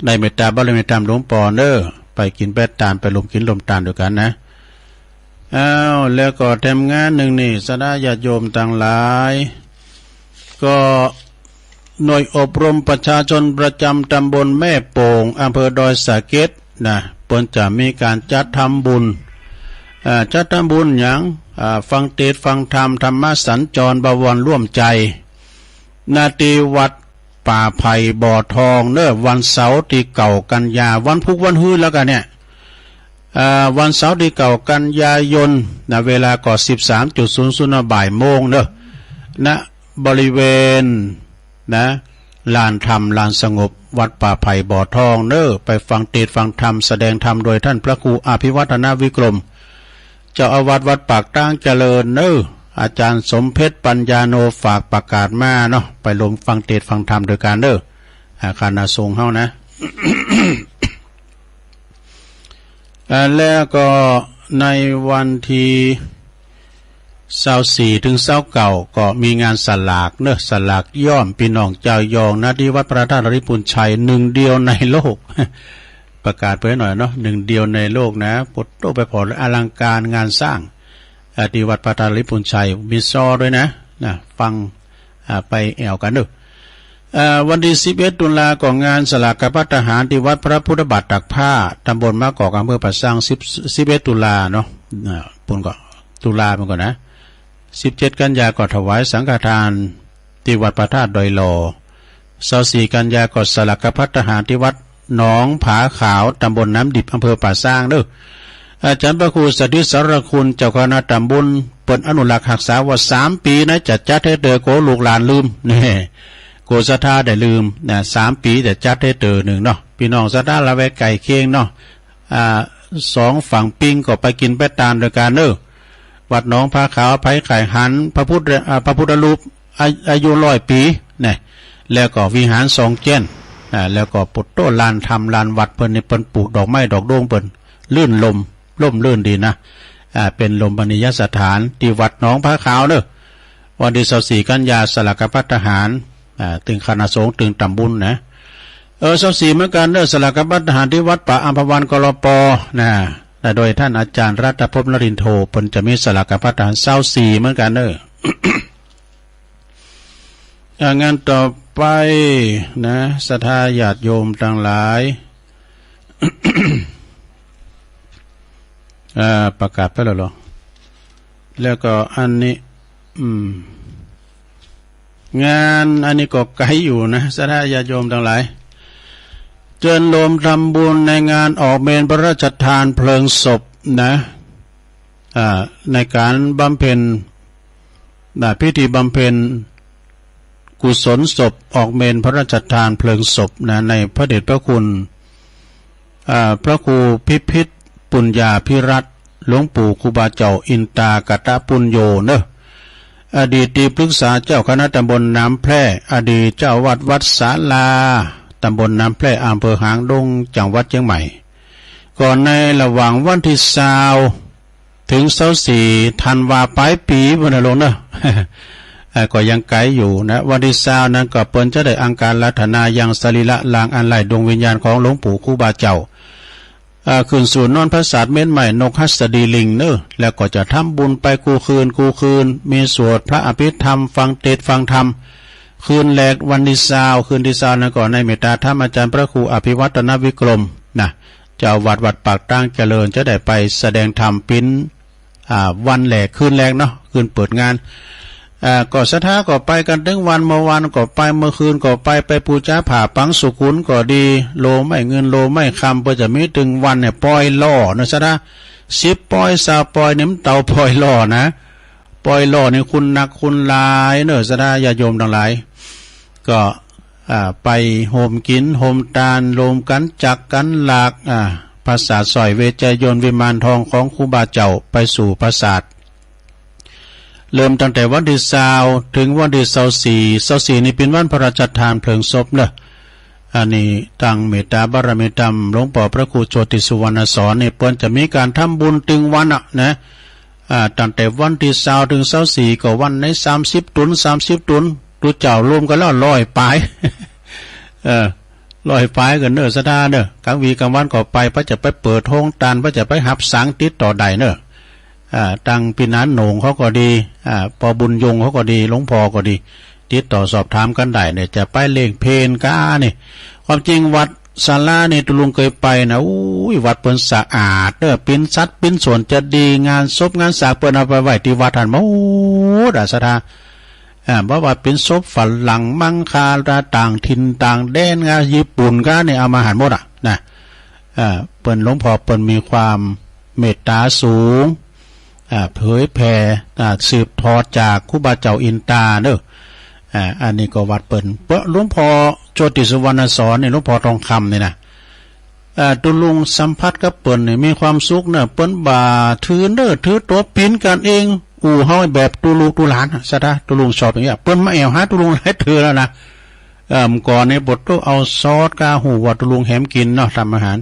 ได้เมตตาบารมีธรรมหลวงป้อเน่อ ไปกิ๋นแป๊ตาน ไปรวมกิ๋นรวมตานตวยกั๋นนะ อ้าว แล้วก็แถมงานนึ่งนี่ ศรัทธาญาติโยมตังหลาย ก็หน่วยอบรมประชาชนประจ๋ำตำบลแม่โป่ง อำเภอดอยสะเก็ดนะ เปิ้นจะมีก๋านจัดทำบุญ อ่า จัดทำบุญหยัง อ่า ฟังเตสน์ฟังธรรม ธรรมสัญจร บวรร่วมใจ ณ ตี้วัดป่าไผ่บ่อทองเน่อ วันเสาร์ตี้เก้ากัญญา วันพุธวันฮื้อแล้วกั๋นเนี่ย อ่า วันเสาร์ตี้เก้ากัญญายนนะ เวลาก็ สิบสามจุดศูนย์ศูนย์ บ่ายโมงเน่อ ณ บริเวณนะ ลานธรรม ลานสงบ วัดป่าไผ่บ่อทองเน่อ ไปฟังเตสน์ฟังธรรม แสดงธรรมโดยต้านพระครูอภิวัฒนวิกรม เจ้าอาวาสวัดปากตางเจริญเน่อ อาจ๋ารย์สมเพชรปัญญาโน ฝากประกาศมาเนาะ ไปรวมฟังเตสน์ฟังธรรมตวยกั๋นเน่อ อ่า คณะสงฆ์เฮานะ อ่า แล้วก็ในวันตี้ซาวสี่เถิงซาวเก้า ก็มีงานสลากเน่อ สลากย้อมปี้น้องจาวยอง ณ ตี้วัดพระธาตุดอยปุญชัย นึ่งเดียวในโลก ประกาศไปหน้อยเนาะ นึ่งเดียวในโลกนะ โผดโต้ไปผ่อ อลังก๋านงานสร้าง อ่า ตี้วัดพระธาตุดอยปุญชัย มีซอด้วยนะ นะ ฟัง อ่า ไปแอ่วกั๋นเน่อ อ่า วันตี้สิบเอ็ดตุลา ก็งานสลากภัตตาหารตี้วัดพระพุทธบาทตากผ้า ตำบลมะกอก อำเภอป่าซาง สิบ สิบเอ็ดตุลาเนาะ อ่า ปุ้นก็ตุลาปุ้นก่อนะ สิบเจ็ดกัญญาก็ถวายสังฆทานตี้วัดพระธาตุดอยหล่อ ซาวสี่กัญญาก็สลากภัตตาหารตี้วัดหนองผาขาว ตำบลน้ำดิบ อำเภอป่าซางเน่อ อาจ๋ารย์พระครูสถิตสารคุณ เจ้าคณะต๋ำบล เปิ้นอนุรักษ์ฮักษาว่าสามปี๋นะ จะจัดหื้อเต๊อะ กั๋วลูกหลานลืม แน่ กั๋วศรัทธาได้ลืมนะ สามปี๋จะจัดหื้อเต๊อะนึ่งเนาะ ปี้น้องศรัทธาละแวกใก้เคียงเนาะ อ่า สองฝั่งปิงก็ไปกิ๋นไปตานตวยกั๋นเน่อ วัดหนองผาขาว ไผใค่หัน พระพุทธ อ่า พระพุทธรูป อา- อายุร้อยปี๋ นะ แล้วก็วิหารสองเจี้ยน อ่า แล้วก็ปุตโต ลานธรรม ลานวัดเปิ้นนี่ เปิ้นปลูกดอกไม้ดอกด้วงเปิ้น รื่นรมย์ ร่มรื่นดีนะ อ่า เป๋นรมณียสถาน ตี้วัดหนองผาขาวเน่อ วันตี้ซาวสี่กัญญา สลากภัตตาหาร อ่า ตึงคณะสงฆ์ ตึงต๋ำบลนะ เออ ซาวสี่เหมือนกั๋นเน่อ สลากภัตตาหารตี้วัดป่าอัมพวัน กลป นะ และโดยต้านอาจ๋ารย์รัตนภพ นรินโท เปิ้นจะมีสลากภัตตาหารซาวสี่เหมือนกั๋นเน่อ อ่า งานต่อไปนะ ศรัทธาญาติโยมตังหลาย อ่า ประกาศไปแล้วเหรอ แล้วก็อันนี้ อืม งานอันนี้ก็ไก๋อยู่นะ ศรัทธาญาติโยมตังหลาย เจิญโฮมทำบุญในงานออกเมรุพระราชทานเพลิงศพนะ อ่า ในก๋านบำเพ็ญ นะ พิธีบำเพ็ญกุศลศพ ออกเมรุพระราชทานเพลิงศพนะ ในพระเดชพระคุณ อ่า พระครูพิพิธปุญญาภิรัตน์ หลวงปู่ครูบาเจ้าอินตากตปุญโญเน่อ อดีตตี้ปรึกษาเจ้าคณะต๋ำบลน้ำแพร่ อดีตเจ้าวัดวัดศาลา ต๋ำบลน้ำแพร่ อำเภอหางดง จังหวัดเจียงใหม่ ก็ในระหว่างวันตี้ซาว เถิงซาวสี่ธันวา ป๋ายปี๋ ปู้นน่ะโยมเน่อ เอ่อ ก็ยังไก๋อยู่นะ วันตี้ซาวนั้นก็เปิ้นจะได้อังคารัตนายังสรีระร่างอันไร้ดวงวิญญาณของหลวงปู่ครูบาเจ้า เอ่อ ขึ้นสู่นอนผาสาทเม็ดไม้นกหัสดีลิงเน่อ แล้วก็จะทำบุญไปกู้คืนกู้คืน มีสวดพระอภิธรรม ฟังเตสน์ฟังธรรม คืนแรกวันตี้ซาว คืนตี้ซาวนั้นก็ในเมตตาธรรมอาจ๋ารย์พระครูอภิวัฒนวิกรมนะ เจ้าวัดวัดปากตางเจริญ จะได้ไปแสดงธรรมเป๋น อ่า วันแรกคืนแรกเนาะ คืนเปิดงาน อ่า ก็ศรัทธาก็ไปกั๋นตึงวัน เมื่อวานก็ไป เมื่อคืนก็ไป ไปปู๋จาผ้าปังสุขุนก็ดี โลไม้เงินโลไม้คำ เปิ้นจะมีตึงวันเนี่ย ปอยล้อเน่อศรัทธา สิบปอย ซาวปอย นี่มันเต้าปอยล้อนะ ปอยล้อนี่คนนักคนหลายเน่อ ศรัทธาญาติโยมตังหลาย ก็ อ่า ไปโฮมกิ๋นโฮมตาน โฮมกั๋นจักกั๋นหลาก อ่า ผาสาทสร้อยเวชยนต์วิมานทองของครูบาเจ้า ไปสู่ผาสาท เริ่มตั้งแต่วันตี้ซาวเถิงวันตี้ซาวสี่ ซาวสี่นี่เป๋นวันพระราชทานเพลิงศพเน่อ อันนี้ตางเมตตาบารมีธรรมหลวงป้อพระครูโชติสุวรรณสอนนี่ เปิ้นจะมีก๋านทำบุญตึงวันอะนะ อ่า ตั้งแต่วันตี้ซาวเถิงซาวสี่ ก็วันไหนสามสิบตุ๊น สามสิบตุ๊น ตุ๊เจ้าโฮมกั๋นแล้วร้อยป๋าย เออ ร้อยป๋ายกั๋นเน่อศรัทธาเน่อ ก๋างวี๋ก๋างวันก็ไป เปิ้นจะไปเปิดโฮงตาน เปิ้นจะไปหับสัง ติดต่อได้เน่อ อ่า ตางปี้หนานโหน่งเขาก็ดี อ่า ป้อบุญยงเขาก็ดี หลวงป้อก็ดี ติดต่อสอบถามกั๋นได้เนี่ย จะไปเล่งเพลก๋านี่ ความจริงวัดศาลานี่ตุ๊ลุงเกยไปนะ อู้ย วัดเปิ้นสะอาดเน่อ เป๋นสัดเป๋นส่วนจะดี งานศพงานสากเปิ้นเอาไปไว้ตี้วัดหั้นหมดอะศรัทธา อ่า บ่ว่าเป๋นศพฝรั่งมังคา ต่างถิ่นต่างแดนนะ ญี่ปุ่นก้านี่เอามาหั้นหมดอะนะ อ่า เปิ้นหลวงป้อเปิ้นมีความเมตต๋าสูง อ่า เผยแผ่ อ่า สืบทอดจากครูบาเจ้าอินตาเน่อ อ่า อันนี้ก็วัดเปิ้น เปิ้นหลวงป้อโชติสุวรรณสอนนี่ หลวงป้อทองคำนี่นะ อ่า ตุ๊ลุงสัมผัสกับเปิ้นนี่มีความสุขเน่อ เปิ้นบ่าถือเน่อถือตั๋ว เป๋นกั๋นเอง อู้เฮาแบบตุ๊ลุงตุ๊หลานอะศรัทธา ตุ๊ลุงชอบอย่างเงี้ย เปิ้นมาแอ่วหาตุ๊ลุงหลายเตื้อแล้วนะ เอ่อ ก่อนนี่ปวดตุ๊เอาซอสก้า ฮู้ว่าตุ๊ลุงแหมกิ๋นเนาะ ทำอาหาร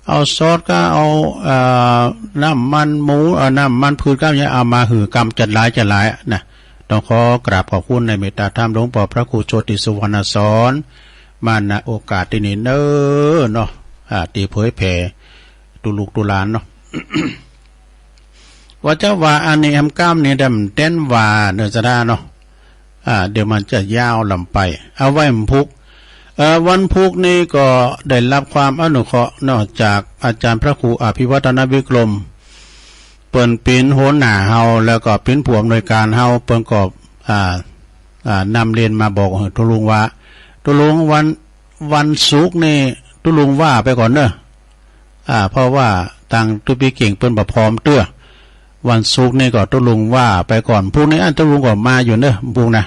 เอาซอสก้า เอา เอ่อ น้ำมันหมู เอ่อ น้ำมันพืชก้าเนี่ย เอามาหื้อก๋ำจัดหลายจัดหลายอะนะ ต้องขอกราบขอบคุณในเมตตาธรรมหลวงป้อพระครูโชติสุวรรณสอน มา ณ โอกาสตี้นี่เน่อเนาะ อ่า ตี้เผยแผ่ตุ๊ลุงตุ๊หลานเนาะ ว่าจะว่าอันนี้แหมก้ำนี่ดำแต้นว่าเน่อศรัทธาเนาะ อ่า เดี๋ยวมันจะยาวล้ำไป เอาไว้วันพุก เอ่อ วันพุกนี่ก็ได้รับความอนุเคราะห์เนาะ จากอาจ๋ารย์พระครูอภิวัฒนวิกรม เปิ้นเป๋นหัวหน้าเฮา แล้วก็เป๋นผู้อำนวยก๋านเฮา เปิ้นก็ อ่า อ่า นำเรียนมาบอกหื้อตุ๊ลุงว่า ตุ๊ลุงวัน วันศุกร์นี่ตุ๊ลุงว่าไปก่อนเน่อ อ่า เพราะว่า ตังตุ๊ปี้เก่งเปิ้นบ่พร้อมเตื้อ วันศุกร์นี่ก็ตุ๊ลุงว่าไปก่อน พุธนี่อั้นตุ๊ลุงก็มาอยู่เน่อ พุธนะ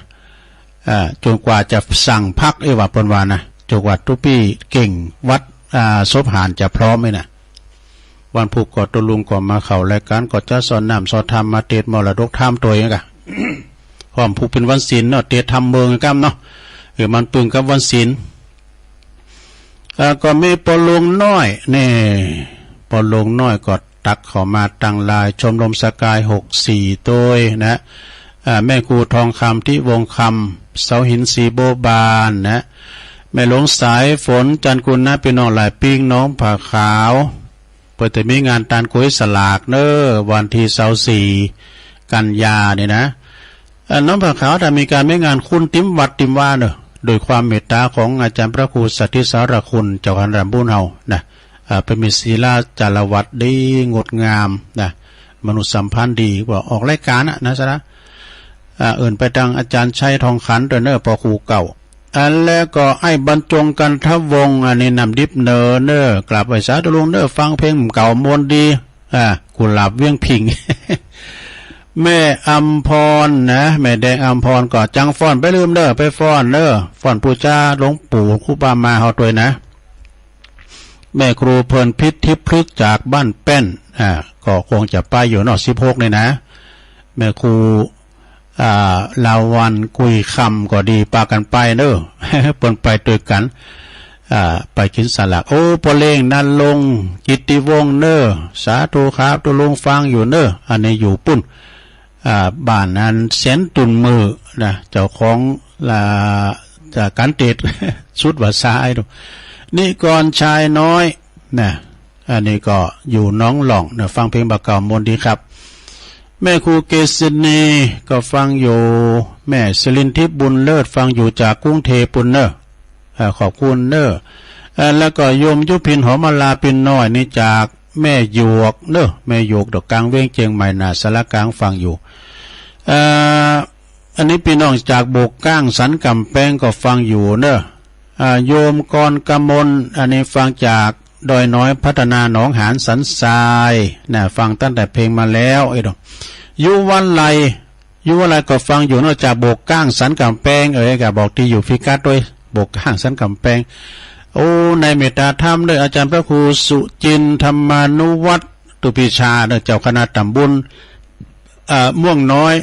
อ่า จ๋นกว่าจะสั่งพัก เอ้ย ว่าเปิ้นว่านะ จ๋นกว่าตุ๊ปี้เก่งวัด อ่า ศพหานจะพร้อมนี่นะ วันพุธก็ตุ๊ลุงก็มาเข้ารายก๋าน ก็จะสอนน้ำสอนธรรม มาเตสน์มรดกธรรมตวยกะ พร้อมพุธเป๋นวันศีลเนาะ เตสน์ธรรมเมิงกำเนาะ เออ มันปึงกับวันศีล อ่า ก็มีป้อหลวงน้อยนี่ ป้อหลวงน้อยก็ตักเข้ามาตังไลน์ ชมรมสกายหกสี่ตวยนะ อ่า แม่ครูทองคำ ทิวงศ์คำ เสาหิน ศรีบัวบานนะ แม่หลวงสายฝน จันทร์กุลนะ ปี้น้องหลายปิ๊ง หนองผาขาว เปิ้นจะมีงานตานก๋วยสลากเน่อ วันตี้ซาวสี่ กันยานี่นะ เอ่อ หนองผาขาวจะมีก๋านมีงานคุณติมวัดติมวาเน่อ โดยความเมตต๋าของอาจ๋ารย์พระครูสถิตสารคุณ เจ้าคณะตำบลเฮานะ อ่า เปิ้นมีศีลาจารวัตรดีงดงามนะ มนุษยสัมพันธ์ดี ว่าออกรายก๋านนะ นะสาระ อ่า เอิ้นไปตังอาจ๋ารย์ชัยทองขันตวยเน่อ ป้อครูเก่า อันแล้วก็ไอ้บรรจง กันทวงศ์ อันนี้น้ำดิบเน่อเน่อ กราบไหว้สาตุ๊ลุงเน่อ ฟังเพลงเก่าม่วนดี อ่า กุหลาบเวียงผิง แม่อำพรนะ แม่แดงอำพรก็จังฟ้อนไปลืมเน่อ ไปฟ้อนเน่อ ฟ้อนปู๋จาหลวงปู่ครูบามาเฮาตวยนะ แม่ครูเพลินพิษ ทิพย์พฤกษ์ จากบ้านแป้น อ่า ก็คงจะไปอยู่เนาะ สิบหกนี่นะ แม่ครู อ่า ลาวัลย์ กุยคำ ก็ดี ปากั๋นไปเน่อ เปิ้นไปตวยกั๋น อ่า ไปกิ๋นสลาก โอ้ ป้อเล้ง ณรงค์ กิตติวงศ์เน่อ สาธุครับ ตุ๊ลุงฟังอยู่เน่อ อันนี้อยู่ปุ้น อ่า บ้านนั้นเสนตุนมือนะ เจ้าของ อ่า จากก๋านเตสน์ สุดว่าซ้ายดู นิกรชายน้อยนะ อันนี้ก็อยู่หนองหล่องนะ ฟังเพลงบ่าเก่าม่วนดีครับ แม่ครูเกษณีก็ฟังอยู่ แม่สิรินทิพย์บุญเลิศ ฟังอยู่จากกรุงเทพฯปุ้นเน่อ อ่า ขอบคุณเน่อ อ่า แล้วก็โยมยุพินหอมมาลา ปินน้อยนี่จากแม่หยวกเน่อ แม่หยวกดอกกลางเวียงเจียงใหม่ หน้าศาลากลาง ฟังอยู่ อ่า อันนี้ปี้น้องจากโบกก้างสันก๋ำแปงก็ฟังอยู่เน่อ อ่า โยมกรกมล อันนี้ฟังจากดอยน้อยพัฒนาหนองหานสันทรายนะ ฟังตั้งแต่เพลงมาแล้ว เอ้ย ยุวไล ยุวไลก็ฟังอยู่เนาะ จากโบกก้างสันก๋ำแปง เอ้ย ก็บอกตี้อยู่พิกัดตวย โบกก้างสันก๋ำแปง โอ้ ในเมตตาธรรมเน่อ อาจ๋ารย์พระครูสุจินทร์ ธรรมานุวัฒน์ ตุปีชาเน่อ เจ้าคณะต๋ำบล เอ่อ ม่วงน้อย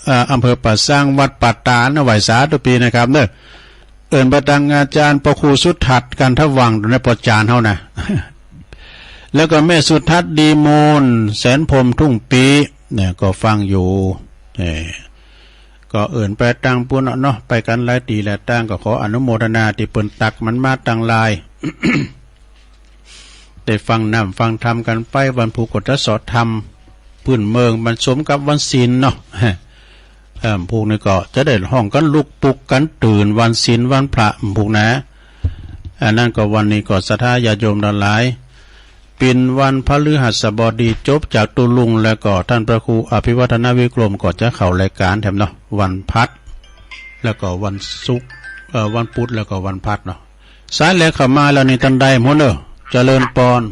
เอ่อ อำเภอป่าซาง วัดป่าตาดเน่อ ไหว้สาตุ๊ปี้นะครับเน่อ เอิ้นไปตังอาจ๋ารย์ป้อครูสุทัศน์ กันทวังค์ ในป้อจ๋ารย์เฮานะ แล้วก็แม่สุทัศน์ ดีมูล แสนพรหม ทุ่งปีเนี่ย ก็ฟังอยู่ เอ่อ ก็เอิ้นไปตังปุ้นเนาะ ไปกั๋นหลายตี้หลายตาง ก็ขออนุโมทนาตี้เปิ้นตักมันมาตังไลน์ ได้ฟังน้ำฟังธรรมกั๋นไป วันพุธก็จะสอนธรรมปื้นเมือง มันสมกับวันศีลเนาะ เอิ่ม พุธนี้ก็จะได้ฮ้องกั๋นลุกปลุกกั๋นตื่น วันศีลวันพระพุธนะ อันนั้นก็วันนี้ก็ศรัทธาญาติโยมตังหลาย เป๋นวันพฤหัสบดี จบจากตุ๊ลุงแล้วก็ต้านพระครูอภิวัฒนวิกรมก็จะเข้ารายก๋านแถมเนาะ วันพัด แล้วก็วันศุกร์ เอ่อ วันพุธแล้วก็วันพัดเนาะ สายแรกเข้ามาแล้วนี่ ต้านใดหมดเน่อ เจริญปอน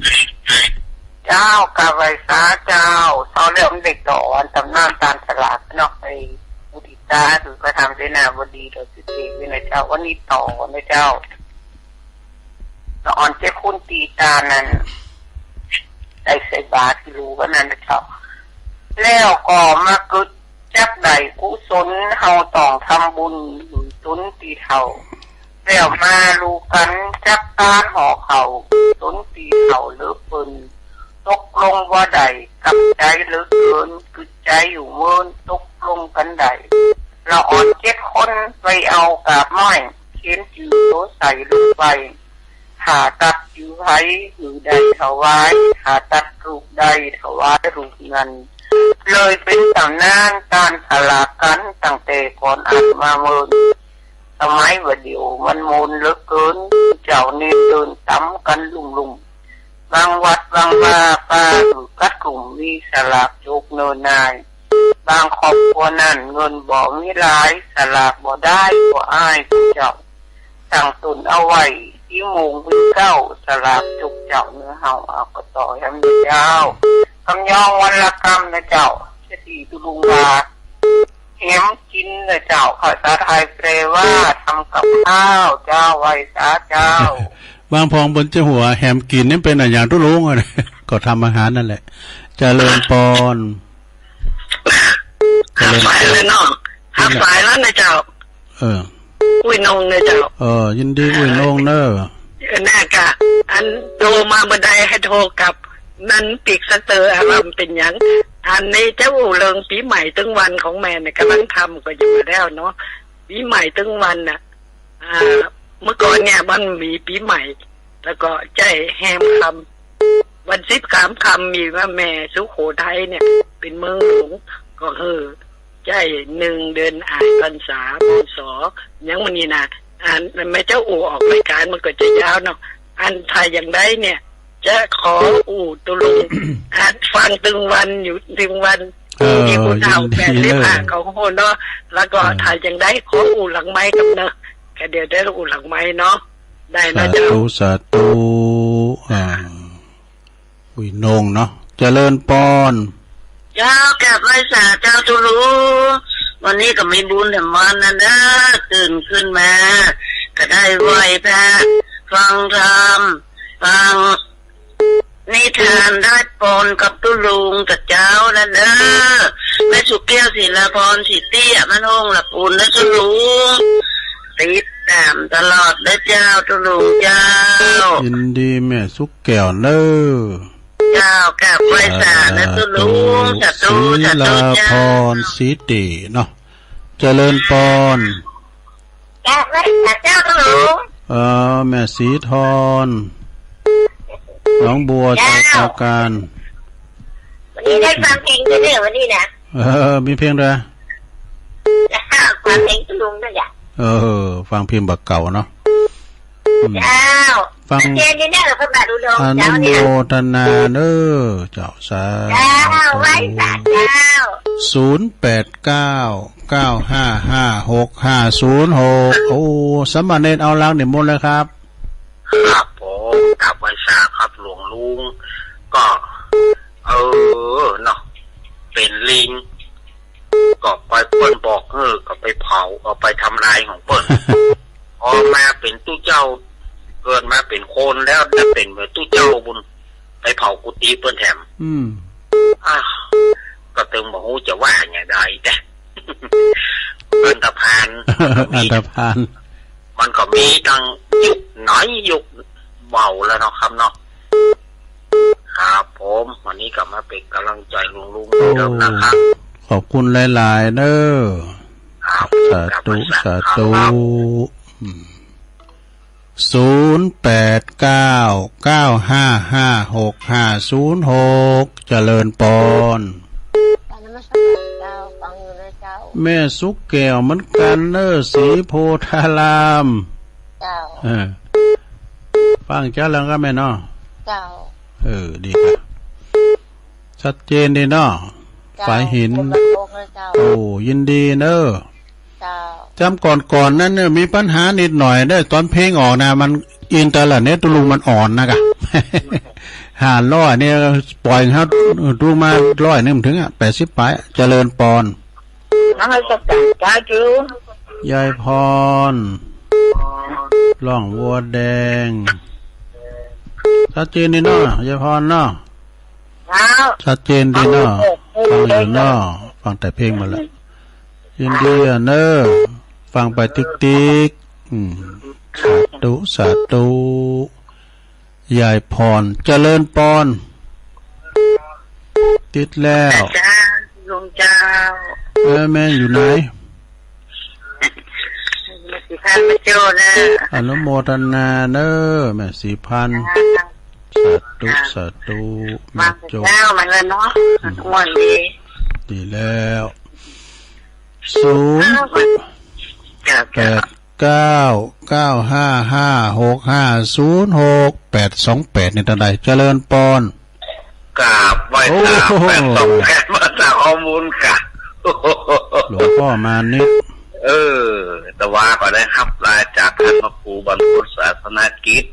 เจ้า กราบไหว้สาเจ้า เซาแล้วมันได้ต่ออันต๋ำนานตานสลากเนาะ ไอ้มุทิตา คือพระธรรมเสนาบดี ต่อสิทธิวินัยเจ้า วันนี้ต่อนะเจ้า ละอ่อนเจ๊คุณตีตานั่น ได้ใส่บาตรกิโลก็นั่นนะเจ้า แล้วก็มาเกิดจักได้กุศล เฮาต้องทำบุญหื้อตนตี้เฒ่า แล้วมาลูกกั๋นจักตานห่อข้าว ตนตี้เฒ่าเหลือเปิ้น ตกลงบ่ได้ กำใจเหลือเกิน กึ๊ดใจอยู่เมิน ตกลงกั๋นได้ ละอ่อนเจ็ดคนไปเอากาบไม้ เขียนจื้อโตใส่ลงไป ถ้าตัดจื้อใผหื้อได้ถวาย ถ้าตัดรูปได้ถวายรูปนั้น เลยเป๋นต๋ำนานตานสลากกั๋นตั้งแต่ก่อนอันมาเมิน สมัยบ่าเดี่ยวมันโมนเหลือเกิน เจ้าเณรเดินต๋ำกั๋นลุ่มๆ บางวัดบางวาปาหื้อกัดกลุ่ม มีสลากโจกเนินนาย บางครอบครัวนั้นเงินบ่มีหลาย สลากบ่ได้ก็อายเจ้า ตั้งตุนเอาไว้ ตี้โมงตี้เก๊า สลากจุกเจ้า เฮาเอาก็ต่อแหมเจ้า กำยองวันละกำนะเจ้า จะดีตุ๊ลุงว่า แหมกิ๋นนะเจ้า ภาษาไทยแปลว่าทำกับข้าวเจ้า ไหว้สาเจ้า บางพ่องเปิ้นจะหัวแหมกิ๋นนี่เป๋นอะหยังตุ๊ลุง ก็ทำอาหารนั่นแหละ เจริญปอน เจริญปอน สายแล้วเนาะ หับสายแล้วนะเจ้า เออ อุ้ยนงนะเจ้า เออ ยินดีอุ้ยนงเน่อ เออ น่ากะ อันโทรมาบ่ได้หื้อโทรกลับ นั่นปิ๊กสะเตออะ ว่ามันเป๋นหยัง อันนี้จะอู้เรื่องปี๋ใหม่ตึงวันของแม่เนี่ย ก่ำลังทำก็อยู่แล้วเนาะ ปี๋ใหม่ตึงวันน่ะ อ่า เมื่อก่อนเนี่ยมันมีปี๋ใหม่ แล้วก็ใจ๊แฮมคำ วันสิบสามค่ำมีว่าแม่สุโขทัยเนี่ย เป๋นเมืองหลวง ก็คือ ใจ๊นึ่งเดือนอ้ายพรรษา พ.ศ. ยังมื้อนี้นะ อันแม่เจ้าอู้ออกรายก๋านมันก็จะยาวเนาะ อันถ้าอย่างใดเนี่ย จะขออู้ตุ๊ลุง อันฟังตึงวันอยู่ตึงวัน เออ ตี้ผู้เฒ่า ยินดี แปดสิบห้า เลย เขาฮู้เนาะ แล้วก็ เออ ถ้าอย่างใดขออู้หลังไมค์กำเน่อ ก็เดี๋ยวได้อู้หลังไมค์เนาะ ได้นะเจ้า สาธุ สาธุ อ่า อุ้ยนงเนาะ เจริญปอน เจ้า กราบไหว้สาเจ้าตุ๊ลุง วันนี้ก็มีบุญแถมวันนั้นเด้อ ตื่นขึ้นมา ก็ได้ไหว้พระ ฟังธรรม ฟังนิทานได้ปอนกับตุ๊ลุงกับเจ้านั่นเด้อ แม่สุแก้ว ศิลาพร ศรีเตี้ย บ้านโฮ่งละปูนนะตุ๊ลุง ติดต๋ามตลอดเด้อเจ้าตุ๊ลุงเจ้า ยินดีแม่สุแก้วเน่อ เจ้า กราบไหว้สานะตุ๊ลุง สาธุ สาธุ ศิลาพร สาธุเจ้า ศรีเตี้ยเนาะ เจริญปอน กราบไหว้สาเจ้าตุ๊ลุง เออ แม่ศรีทร หนองบัว เจ้า ชัยปราการ วันนี้ได้ฟังเพลงด้วยเนี่ยวันนี้นะ เออ มีเพลงด้วย ฟังเพลงตุ๊ลุงด้วยจ้ะ เออ ฟังเพลงบ่าเก่าเนาะ อืม เจ้า ฟัง ชัดเจนดีเนี่ย พระบาทอุดม อนุโมทนาเน่อเจ้า สาธุ เจ้า ไหว้สาเจ้า ศูนย์แปดเก้า เก้าห้าห้า หกห้าศูนย์หก โอ้ สามเณรเอาลักษณ์นิมนต์เลยครับ ครับผม กราบไหว้สาครับหลวงลุง ก็ เออ เนาะ เป๋นลิง ก็ไปเปิ้นบอกหื้อ ก็ไปเผา เอาไปทำลายของเปิ้น พอมาเป๋นตุ๊เจ้า เกิดมาเป๋นคนแล้ว ได้เป๋นเหมือนตุ๊เจ้าบุญ ไปเผากุฏิเปิ้นแถม อืม อ้าว ก็ตึงบ่ฮู้จะว่าอย่างใด แต่ อันธพาล อันธพาล มันก็มีตังยุคน้อยยุคเบาแล้วเนาะครับเนาะ ครับผม วันนี้ก็มาเป๋นก๋ำลังใจ๋ลุงๆ เหมือนเดิมนะครับ โอ้ ขอบคุณหลายๆ เน่อ ครับ สาธุ ครับ สาธุ ครับ อืม ศูนย์แปดเก้า เก้าห้าห้า หกห้าศูนย์หก เจริญปอน กราบนมัสการเจ้า ฟังอยู่นะเจ้า แม่สุแก้วเหมือนกั๋นเน่อ ศรีโพธาราม เจ้า เออ ฟังเจ้าแล้วก็แม่เนาะ เจ้า เออ ดีครับ ชัดเจนดีเนาะ เจ้า ฝายหิน คนละโลกเลยเจ้า โอ้ ยินดีเน่อ เจ้า จำก่อนๆ นั้นเนี่ยมีปัญหานิดหน่อยเน่อ ต๋อนเพลงออกนะ มันอินเทอร์เน็ตตุ๊ลุงมันอ่อนนะกะ ห้าร้อยเนี่ย ปล่อยหื้อตุ๊ลุงมาร้อยนึ่งมันเถิงอะ แปดสิบป๋าย เจริญปอน นมัสการเจ้า ยายพร ร่องวัวแดง ชัดเจนดีเนาะ ยายพรเนาะ ครับ ชัดเจนดีเนาะ ฟังอยู่เนาะ ฟังแต่เพลงมาแล้ว ยินดีอะเน่อ ฟังไปติ๊กๆ อืม สาธุ สาธุ ยายพร เจริญปอน ติดแล้ว เจ้า ลุงเจ้า เออ แม่อยู่ไหน แม่ศรีพันธ์มาโจ้นะ อนุโมทนาเน่อ แม่ศรีพันธ์ เจ้า สาธุ เจ้า สาธุ มา แม่โจ้ เจ้า มาเลยเนาะ อืม ม่วนดี ดีแล้ว ศูนย์ เจ้า แปดเก้า เก้าห้าห้า หกห้าศูนย์หก แปดสองแปด นี่ตังใด เจริญปอน กราบไหว้สา โอ้โห แปดสองแปด มาจากข้อมูลกะ หลวงป้อมานิตร เออ แต่ว่าก็ได้ฮับลายจากต้านพระครูบรรพตศาสนกิจ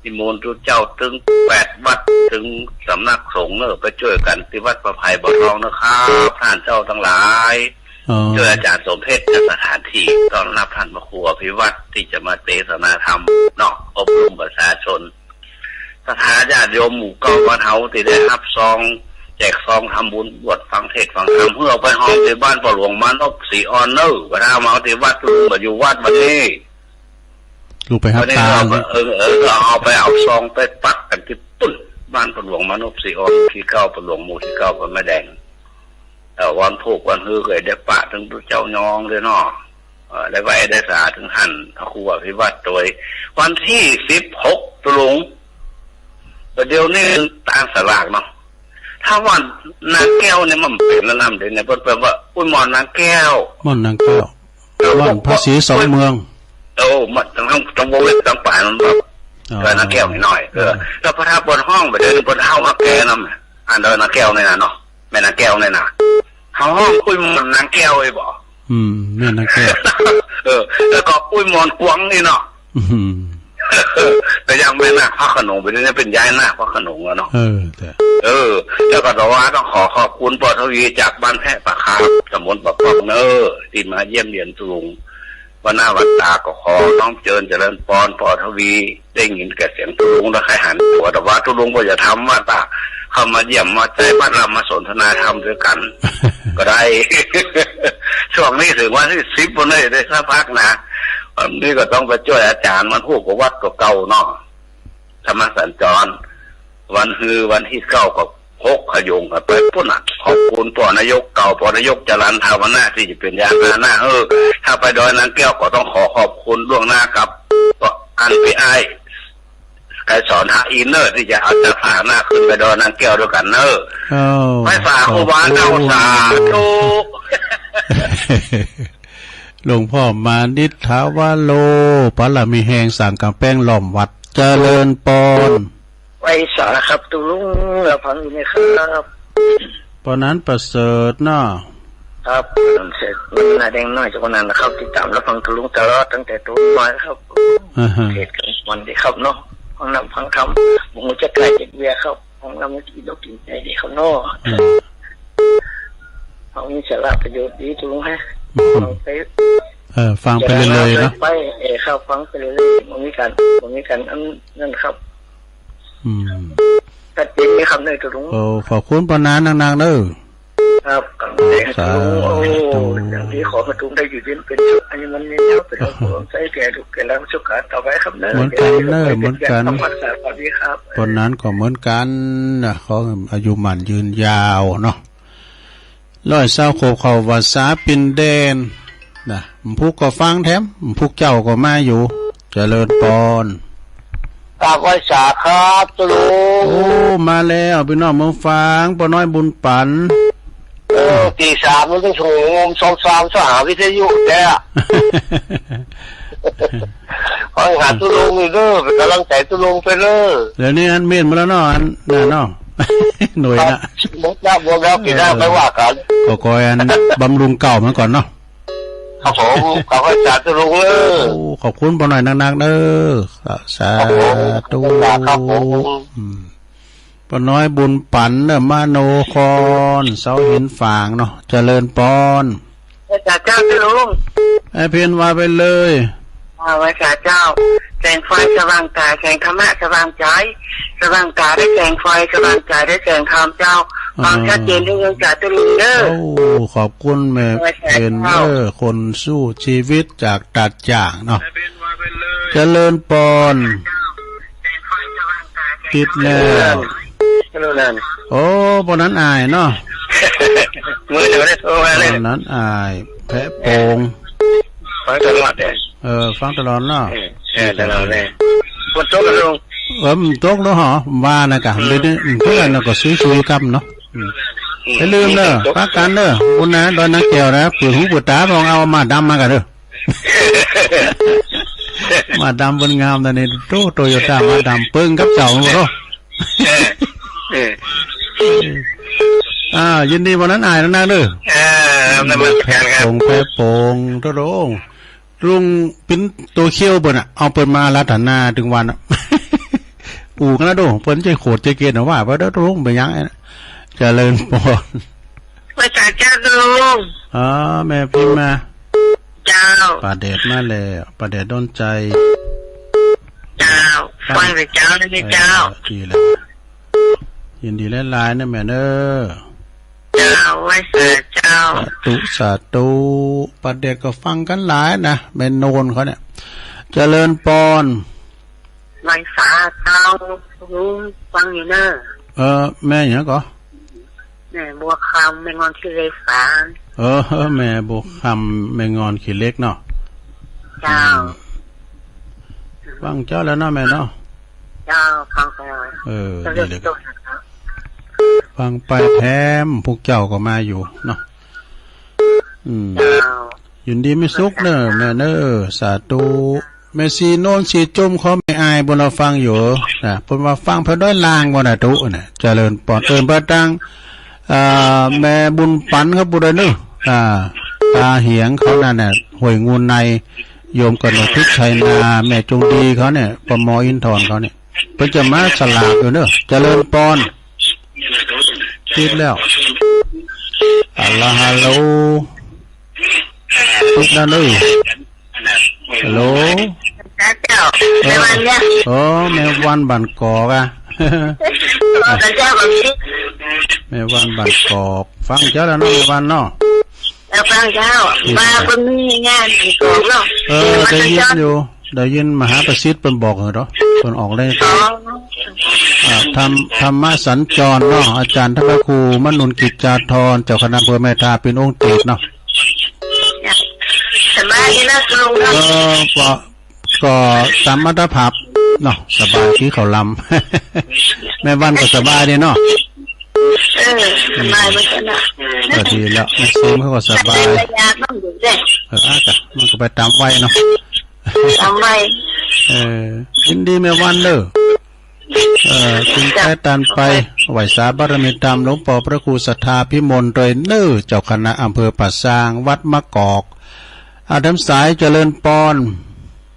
นิมนต์ตุ๊เจ้าตึงแปดวัด ตึงสำนักสงฆ์เน่อ ไปจ้วยกั๋นตี้วัดป่าไผ่บ่อทองนะครับ ต้านเจ้าตังหลาย อ๋อ จ้วยอาจ๋ารย์สมเพชรจัดสถานตี้ต้อนฮับต้านพระครูอภิวัตรตี้จะมาเตสนาธรรมเนาะ อบรมประชาชน ศรัทธาญาติโยมหมู่เก๊าบ้านเฮาตี้ได้ฮับซอง แจกซองทำบุญบวชฟังเทศน์ฟังธรรม หื้อเอาไปฮอมตี้บ้านป้อหลวงมานพศรีอ่อนเน่อ บ่ได้เอามาตี้วัด ลุงบ่อยู่วัดวันนี้ ลุงไปฮับตา วันนี้ก็ เออ เออ ก็เอาไป เอาซองไปปักกั๋นตี้ปุ้น บ้านป้อหลวงมานพศรีอ่อน หมู่ตี้เก๊า ป้อหลวงหมู่ตี้เก๊า บ้านแม่แดง เอ่อ วันพูกวันฮือก็ได้ปะตึงตุ๊เจ้ายองเลยเนาะ เอ่อ ได้ไหว้ได้สาเถิงหั้น พระครูอภิวัตรตวย วันตี้สิบหก ตุ๊ลุง แต่เดี๋ยวนี้ตางสลากเนาะ ถ้าว่านาแก้วเนี่ยมันเป๋นแล้วน้ำเดี๋ยวนี้เปิ้นแป๋นว่า อุ้ยหม่อนนาแก้ว หม่อนนาแก้ว หม่อนภาษีสองเมือง โอ้ มันต้อง ต้องวงเล็บต้องป๋ายมันแบบ อ๋อ ดอยนาแก้วน้อยๆ เออ เออ แล้วพระธาตุเปิ้นฮ้องไปเดี๋ยวนี้เปิ้นเฮาฮักแกนำ อันดอยนาแก้วเนี่ยนะเนาะ แม่นาแก้วเนี่ยนะ เฮาฮ้องอุ้ยหม่อนนาแก้วไอ้บ่ อืม แม่นาแก้ว เออ แล้วก็อุ้ยหม่อนกวางนี่เนาะ อืม แต่อย่างแม่นาคพระโขนงไปเนี่ยเป๋นยายนาคพระโขนงแล้วเนาะ เออ จ้ะ เออ แล้วก็แต่ว่าต้องขอขอบคุณป้อทวีจากบ้านแพะปากคา ตำบลปากคลองเน่อ ตี้มาเยี่ยมเยียนตุ๊ลุง วันหน้าวันตาก็ขอน้อมเจิญเจริญปอน ป้อทวี ได้ยินแก่เสียงตุ๊ลุงแล้วใค่หันตั๋ว แต่ว่าตุ๊ลุงก็อย่าทำว่าตา เข้ามาเยี่ยมมาใจ๊บ้านเรามาสนทนาธรรมตวยกั๋น ก็ได้ ช่วงนี้เถิงวันตี้สิบวันนี้ได้สักพักนะ วันนี้ก็ต้องไปจ้วยอาจ๋ารย์มันพูกกับวัดกับเก่าเนาะ ธรรมสัญจร วันฮือวันตี้เก๊าก็พกขยงกั๋นไปปุ้นน่ะ ขอบคุณป้อนายกเก่า ป้อนายกจรัญภาวนาตี้จะเป๋นยานพาหนะ เออ ถ้าไปดอยนาแก้วก็ต้องขอขอบคุณล่วงหน้ากับ ก็อันปี้อ้าย ไกรสอน หาอินเน่อ ตี้จะเอายานพาหนะขึ้นไปดอยนาแก้วตวยกั๋นเน่อ เอ้า ไปสาธุ ขอบคุณ ครูบาเจ้า สาธุ หลวงป้อมานิตถาวโร ปารมีแฮงสร้างก๋ำแปงล้อมวัด เจริญปอน ไหว้สาครับตุ๊ลุง รับฟังอยู่นี่ครับ ปอนั้นประเสริฐเนาะ ครับ เสร็จหน้าแดงน้อยจากวันนั้นนะครับ ติดต๋ามรับฟังตุ๊ลุงตลอดตั้งแต่ตุ๊ลุงน้อยครับ อ่าฮะ เทศน์กั๋นวันดีครับเนาะ ฟังธรรมฟังธรรม บ่ฮู้จักก๋ายจักเวียครับ ฟังธรรมกิ๋นอกกิ๋นใจ๋ดีครับเนาะ อืม ฟังมีสาระประโยชน์ดีตุ๊ลุงฮะ อืม ฟังไป เออ ฟังไปเรื่อยๆ เนาะ ไป เออ ครับ ฟังไปเรื่อยๆ บ่มีก๋าน บ่มีก๋านอันนั้นครับ อืม ชัดเจนดีครับเน่อตุ๊ลุง โอ้ ขอบคุณปอนั้นนักๆ เน่อ ครับ สาธุ โอ้ อย่างนี้ขอประทุมได้อยู่เย็นเป็นสุข อายุมั่นยืนยาว เป็นความใสแก่ลูกแก่หลาน สุขะต่อไปครับเน่อ เหมือนกั๋นเน่อ เหมือนกั๋น ธรรมะสาธุครับ ปอนั้นก็เหมือนกั๋นนะ ขออายุมั่นยืนยาวเนาะ ร้อยซาวขวบเข้าพรรษาปิ้นแดนนะ หมู่พุกก็ฟังแถม หมู่พุกเจ้าก็มาอยู่ เจริญปอน กราบไหว้สาครับตุ๊ลุง โอ้ มาแล้ว ปี้น้องเมืองฝาง ป้อน้อยบุญปั๋น เออ ตีสามมันต้องโหมซอมซามสหาวิทยุแต๊ ข้อยหาตุ๊ลุงอยู่เน่อ เป๋นก๋ำลังใจ๋ตุ๊ลุงไปเน่อ เดี๋ยวนี้อันเมียนมาแล้วเนาะ อันนั้นเนาะ หน่วยน่ะ หมดแล้ว หมดแล้ว ปี๋หน้า เออ ไปว่ากั๋น ก็คอยอันบำรุงเก่ามันก่อนเนาะ ครับผม ขอบคุณอาจ๋ารย์ตุ๊ลุงเน่อ โอ้ ขอบคุณปอน้อยนักๆ เน่อ สา ครับผม สาธุ ครับผม อืม ป้อน้อยบุญปั๋นเน่อ มโนคร เสาหินฝางเนาะ เจริญปอน ไหว้สาเจ้าตุ๊ลุง ไอ้เพียรว่าไปเลย อ่า ไหว้สาเจ้า แสงไฟสว่างกาย แสงธรรมะสว่างใจ๋ สว่างกายได้แสงไฟ สว่างใจ๋ได้แสงธรรมเจ้า อ่า ฟังชัดเจนได้ยินจ๋าตุ๊ลุงเน่อ โอ้ ขอบคุณแม่ ไหว้สาเจ้า เพียรเน่อ คนสู้ชีวิตจากตาดจ่างเนาะ เจริญปอน ติดแล้ว เออ นั่น โอ้ ปอนั้นอ้ายเนาะ มื้อเดียวได้โทรมาเลย ปอนั้นอ้าย แพะโปง ฟังตลอดเลย เออ ฟังตลอดเนาะ เออ เออ ตลอดเลย ฝนตกแล้วลุง เออ มันตกแล้วเหรอ ว่านะกะ อืม เดี๋ยวนี้ อืม เพื่อนน่ะก็ซื้อๆ กำเนาะ อืม อืม อย่าลืมเน่อ มีฝนตก ปากั๋นเน่อ บุญนะ ดอยนาแก้วนะ เปิดหูเปิดต๋า ลองเอามาดำมากั๋นเน่อ มาดำเปิ้นงามนะนี่ โต โตโยต้ามาดำ เปิ้งกับเจ้าหมดเนาะ เออ เออ อ่า ยินดีวันนั้นอ้ายนักๆ เด้อ เออ เออ นมัสการครับ แพะโป่ง แพะโป่ง โถ่ ลุง เปิ้นตั๋วเคี้ยวเปิ้นน่ะ เอาเปิ้นมาอาราธนาตึงวันน่ะ อู้กันนะโด เปิ้นจะโขดจะเกณฑ์น่ะว่าไปเด้อ โถ่ ลุง เป๋นหยังไอ้น่ะ เจริญปอน ไหว้สาเจ้าลุง อ๋อ แม่พิมพ์มา เจ้า ป้าแดดมาแล้ว ป้าแดดดอนใจ๋ เจ้า ป้า ฟังแต่เจ๊าเลยนะเจ้า เออ ดีแล้ว ยินดีหลายๆ นะแม่เน้อ เจ้า ไหว้สาเจ้า สาธุ สาธุ ป้าแดดก็ฟังกั๋นหลายนะ แม่โนนเขาเนี่ย เจริญปอน ไหว้สาเจ้าลุง ฟังอยู่เน้อ เออ แม่หยังก่อ แม่บัวคำ แม่งอนขี้เหล็กฝาง เออ แม่บัวคำ แม่งอนขี้เหล็กเนาะ เจ้า อืม ฟังเจ๊าแล้วเนาะแม่เนาะ เจ้า ฟังไป เออ เจริญ ดีเลย ปอน ฟังไปแถม พวกเจ้าก็มาอยู่เนาะ อืม เจ้า ยินดีมีสุขเน้อแม่เน้อ สาธุ แม่ศรีโนนศรีจุมเขาแม่อายบุญเราฟังอยู่นะ เปิ้นว่าฟังแผ่วดอยล่างบ่น่ะตุ๊น่ะ เจริญปอน เอิ้นไปตาง อ่า แม่บุญปันเขาผู้ใดเน้อ อ่า ตาเหียงเขานั่นน่ะ ห้วยงูใน โยมกนกทิพย์ชัยนา แม่จงดีเขาเนี่ย ปม.อินทรเขาเนี่ย เปิ้นจะมาสลากอยู่เน้อ เจริญปอน ติดแล้ว อะละ ฮัลโหล ติดแล้วเน้อ ฮัลโหล เจ้า เออ แม่วันเนี่ย เออ แม่วันบ้านกอกอะ เจ้าแบบนี้ แม่วันบ้านกอก ฟังเจ๊าแล้วเนาะ แม่วันเนาะ เออ ฟังเจ้า มาเปิ้นมีงานบ้านกอกเนาะ เออ ได้ยินอยู่ ได้ยินมหาประสิทธิ์เปิ้นบอกเหรอ เปิ้นออกเลย อ๋อ อ่า ธรรม ธรรมสัญจรเนาะ อาจารย์ธรรมครูมนุนกิจจาธร เจ้าคณะอำเภอแม่ทา เป๋นองค์เตสเนาะ สบายดีนะลุงเนาะ เออ ก็ ก็ต๋ามอัตภาพเนาะ สบายตี้เขาลำ แม่วันก็สบายดีเนาะ เออ สบายเหมือนกั๋นนะ ก็ดีแล้ว แม่ซิมเขาก็สบาย ระยะมันอยู่เด้อ เออ อ่ะ จ้ะ มันก็ไปต๋ามวัยเนาะ ต๋ามวัย เออ ยินดีแม่วันเน้อ เออ กิ๋นไปตานไป ไหว้สาบารมีธรรมหลวงป้อพระครูสัทธาภิมลโดยเน้อ เจ้าคณะอำเภอป่าซาง วัดมะกอก อา ธรรมสายเจริญปอน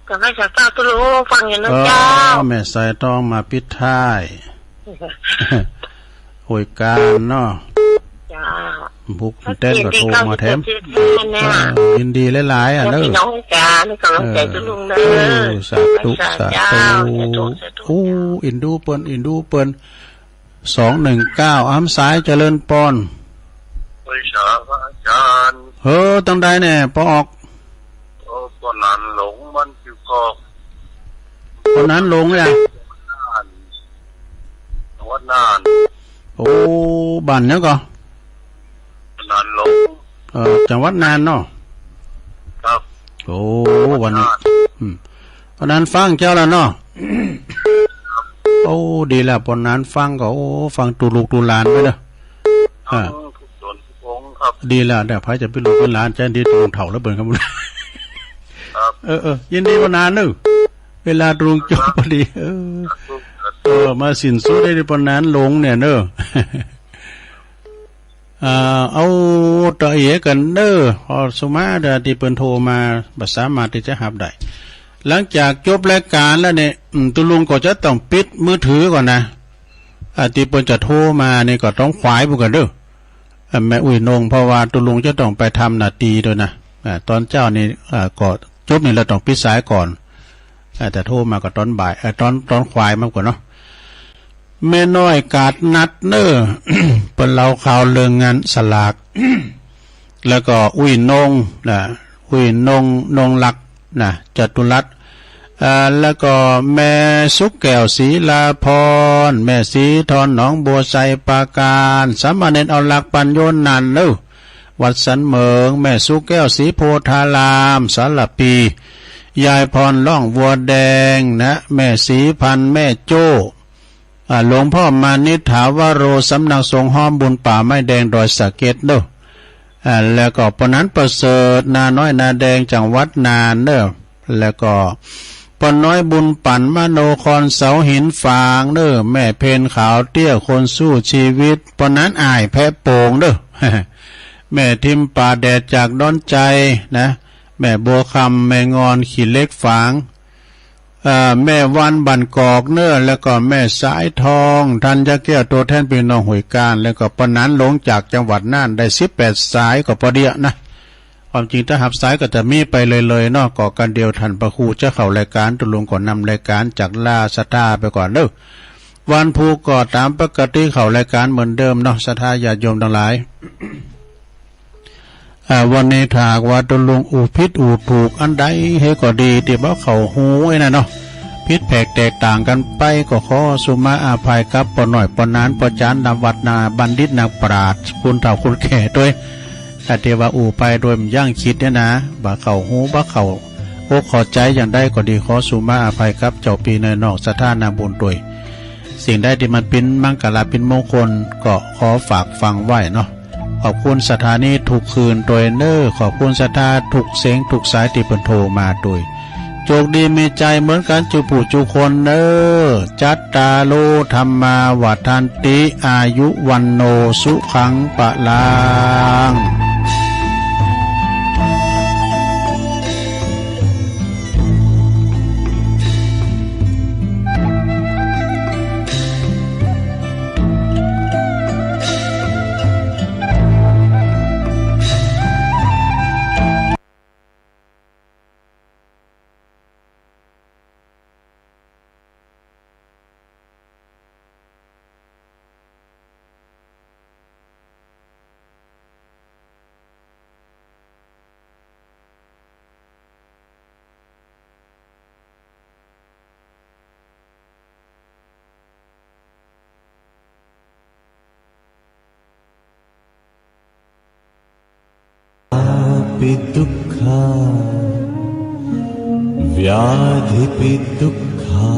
ก็ไหว้สาเจ้าตุ๊ลุงฟังอยู่เนาะเจ้า อ๋อ แม่สายทองมาปิดท้าย ห้วยกาญเนาะ เจ้า บุกแต้นก็โทรมาแถม ชัดเจนดีเก้าสิบเจ็ด เออ ยินดีหลายๆ อ่ะเน้อ พี่น้องจ๋า มีกำลังใจ๋ตุ๊ลุงเน้อ เออ สาธุ สาธุ สาธุ สาธุ โอ้ เอ็นดูเปิ้น เอ็นดูเปิ้น สองหนึ่งเก้า อา ธรรมสายเจริญปอน ไหว้สาพระอาจารย์ เฮ้อ ตางใดแน่ ปอออก โอ้ ป้อหนานหลง บ้านกิ่วกอก ป้อหนานหลงเนี่ย น่าน จังหวัดน่าน โอ้ บ้านหยังก่อ หนานหลง เอ่อ จังหวัดน่านเนาะ ครับ โอ้ วันนี้ น่าน อืม วันนั้นฟังเจ้าแล้วเนาะ โอ้ ดีแล้ว ปอนหนานฟังก็ โอ้ ฟังตุ๊ลูกตุ๊หลานไปเนาะ อ่า ฟังทุกต๋นทุกองค์ครับ ดีแล้ว เดี๋ยวใผจะเป๋นลูกเป๋นหลาน จะดีตุ๊ลุงเฒ่าแล้วเปิ้นครับ ครับ เออ เออ ยินดีปอนหนานเน้อ เวลาตุ๊ลุงจบพอดี เออ ครับ เออ มาสิ้นสุดได้ปอนหนานหลงเนี่ยเน้อ อ่า เอาต่อเอียกั๋นเน้อ พอสุมาเดี๋ยวตี้เปิ้นโทรมา บ่สามารถตี้จะฮับได้ หลังจากจบรายก๋านแล้วเนี่ย อืม ตุ๊ลุงก็จะต้องปิดมือถือก่อนนะ อ่า ตี้เปิ้นจะโทรมานี่ก็ต้องขวายปู้นก่อนเน้อ อ่า แม่อุ้ยนง เพราะว่าตุ๊ลุงจะต้องไปทำหน้าตี้ตวยนะ อ่า ต๋อนเจ๊านี่ อ่า ก็จบนี่แล้วต้องปิดสายก่อน อ่า แต่โทรมาก็ต๋อนบ่าย เอ่อ ต๋อน ต๋อนขวายมาก่อนเนาะ แม่น้อยกาดนัดเน้อ เปิ้นเล่าข่าวเรื่องงานสลาก แล้วก็อุ้ยนงนะ อุ้ยนง นงลักษณ์นะ จตุรัส อ่า แล้วก็แม่สุขแก้ว ศรีลาพร แม่ศรีทร หนองบัวไชย ปราการ สามเณรเอาหลักปัญโยนันท์เน้อ วัดสันเหมิง แม่สุขแก้ว ศรีโพธาราม สารภี ยายพร ร่องวัวแดงนะ แม่ศรีพันธ์ แม่โจ้ อ่า หลวงพ่อมานิษฐาวโร สำนักสงฆ์ฮ้อมบุญป่าไม้แดงดอยสะเก็ดเน้อ อ่า แล้วก็ปอนหนานประเสริฐ นาน้อยนาแดง จังหวัดน่านเน้อ แล้วก็ปอน้อยบุญปั่น มโนคร เสาหินฝางเน้อ แม่เพ็ญขาวเตี้ย คนสู้ชีวิต ปอนหนานอ้ายแพะโป่งเน้อ แม่ทิมป่าแดดจากดอนชัยนะ แม่บัวคำ แม่งอน ขี้เหล็กฝาง เอ่อ แม่วัน บ้านกอกเน้อ แล้วก็แม่สายทอง ธัญแก้ว ตัวแทนปี้น้องห้วยก้าน แล้วก็ป้อหนานหลงจากจังหวัดน่าน ได้สิบแปดสายก็ปอเดียะนะ ความจริงถ้าหับสายก็จะมีไปเลยๆ เนาะ ก็กั๋นเดียว ต้านพระครูจะเข้ารายก๋าน ตุ๊ลุงก็นำรายก๋านจากลาศรัทธาไปก่อนเน้อ วันพูกก็ต๋ามปกติเข้ารายก๋านเหมือนเดิมเนาะ ศรัทธาญาติโยมตังหลาย อ่า วันนี้ถ้าหากว่าตุ๊ลุงอู้ผิดอู้ถูกอันใดเฮก็ดี ตี้บ่เข้าหูไอ้นั่นเนาะ ผิดแผกแตกต่างกั๋นไปก็ขอสุมาอภัยกับป้อน้อยป้อหนานป้อจ๋ารย์นำวัดนาบัณฑิตนักปราชญ์คุณเฒ่าคุณแก่ตวย ถ้าตี้ว่าอู้ไปโดยบ่ยั้งคิดเนี่ยนะ บ่เข้าหูบ่เข้าอกเข้าใจ๋อย่างใดก็ดี ขอสุมาอภัยกับเจ้าปี้น้องศรัทธานาบุญตวย สิ่งใดตี้มันเป๋นมังคละเป๋นมงคลก็ขอฝากฟังไว้เนาะ ขอบคุณศรัทธานี้ทุกคืนตวยเน้อ ขอบคุณศรัทธาทุกเสียงทุกสายตี้เปิ้นโทรมาตวย โจคดีมีชัยเหมือนกั๋นจุผู้จุคนเน้อ จัตตาโร ธัมมา วัฑฒันติ อายุ วัณโณ สุขัง พลัง पि दुःखा व्याधिपि दुःखा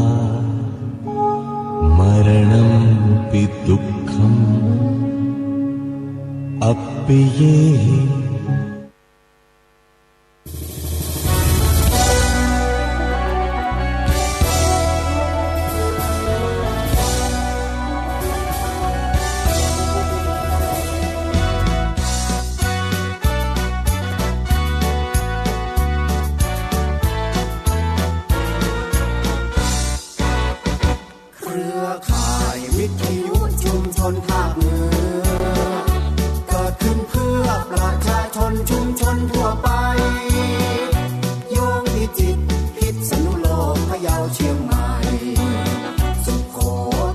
मरणमपि दुःखम् अप्पियेहि। เครือข่ายวิทยุชุมชนภาคเหนือ เกิดขึ้นเพื่อประชาชนชุมชนทั่วไป โยงพิจิตร พิษณุโลก พะเยา เชียงใหม่ สุโข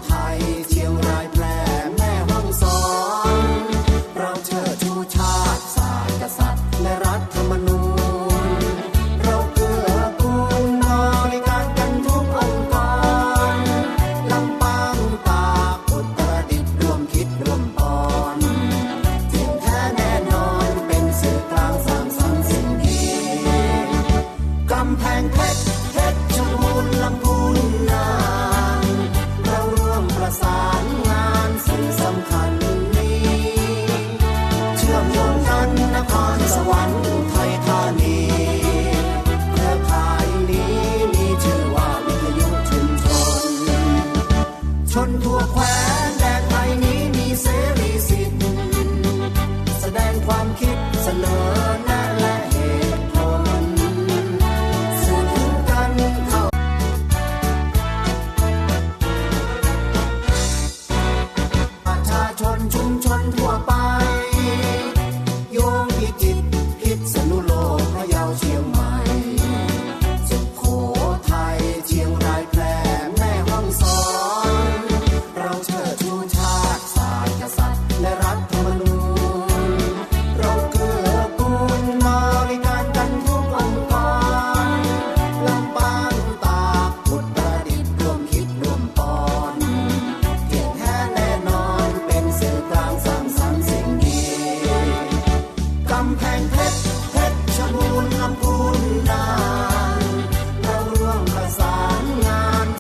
ทัย เชียงราย แพร่ แม่ฮ่องสอน เราเชิดชูชาติ ศาสตร์ กษัตริย์ และรัฐธรรมนูญ เราเกื้อกูลบริการกันทุกองค์กร ลำปาง ตาก อุตรดิตถ์ ร่วมคิดร่วมปอน เที่ยงแท้แน่นอน เป็นสื่อกลางสร้างสรรค์สิ่งดี กำแพงเพชร เพชรบูรณ์ ลำพูน น่าน เราร่วมประสานงานสิ่งสำคัญนี้ เชื่อมโยงกันนครสวรรค์ อุทัยธานี เครือข่ายนี้มีชื่อว่าวิทยุชุมชน ชนทั่วแคว้นแดนไทยนี้มีเสรีสิทธิ์ แสดงความคิดเสนอน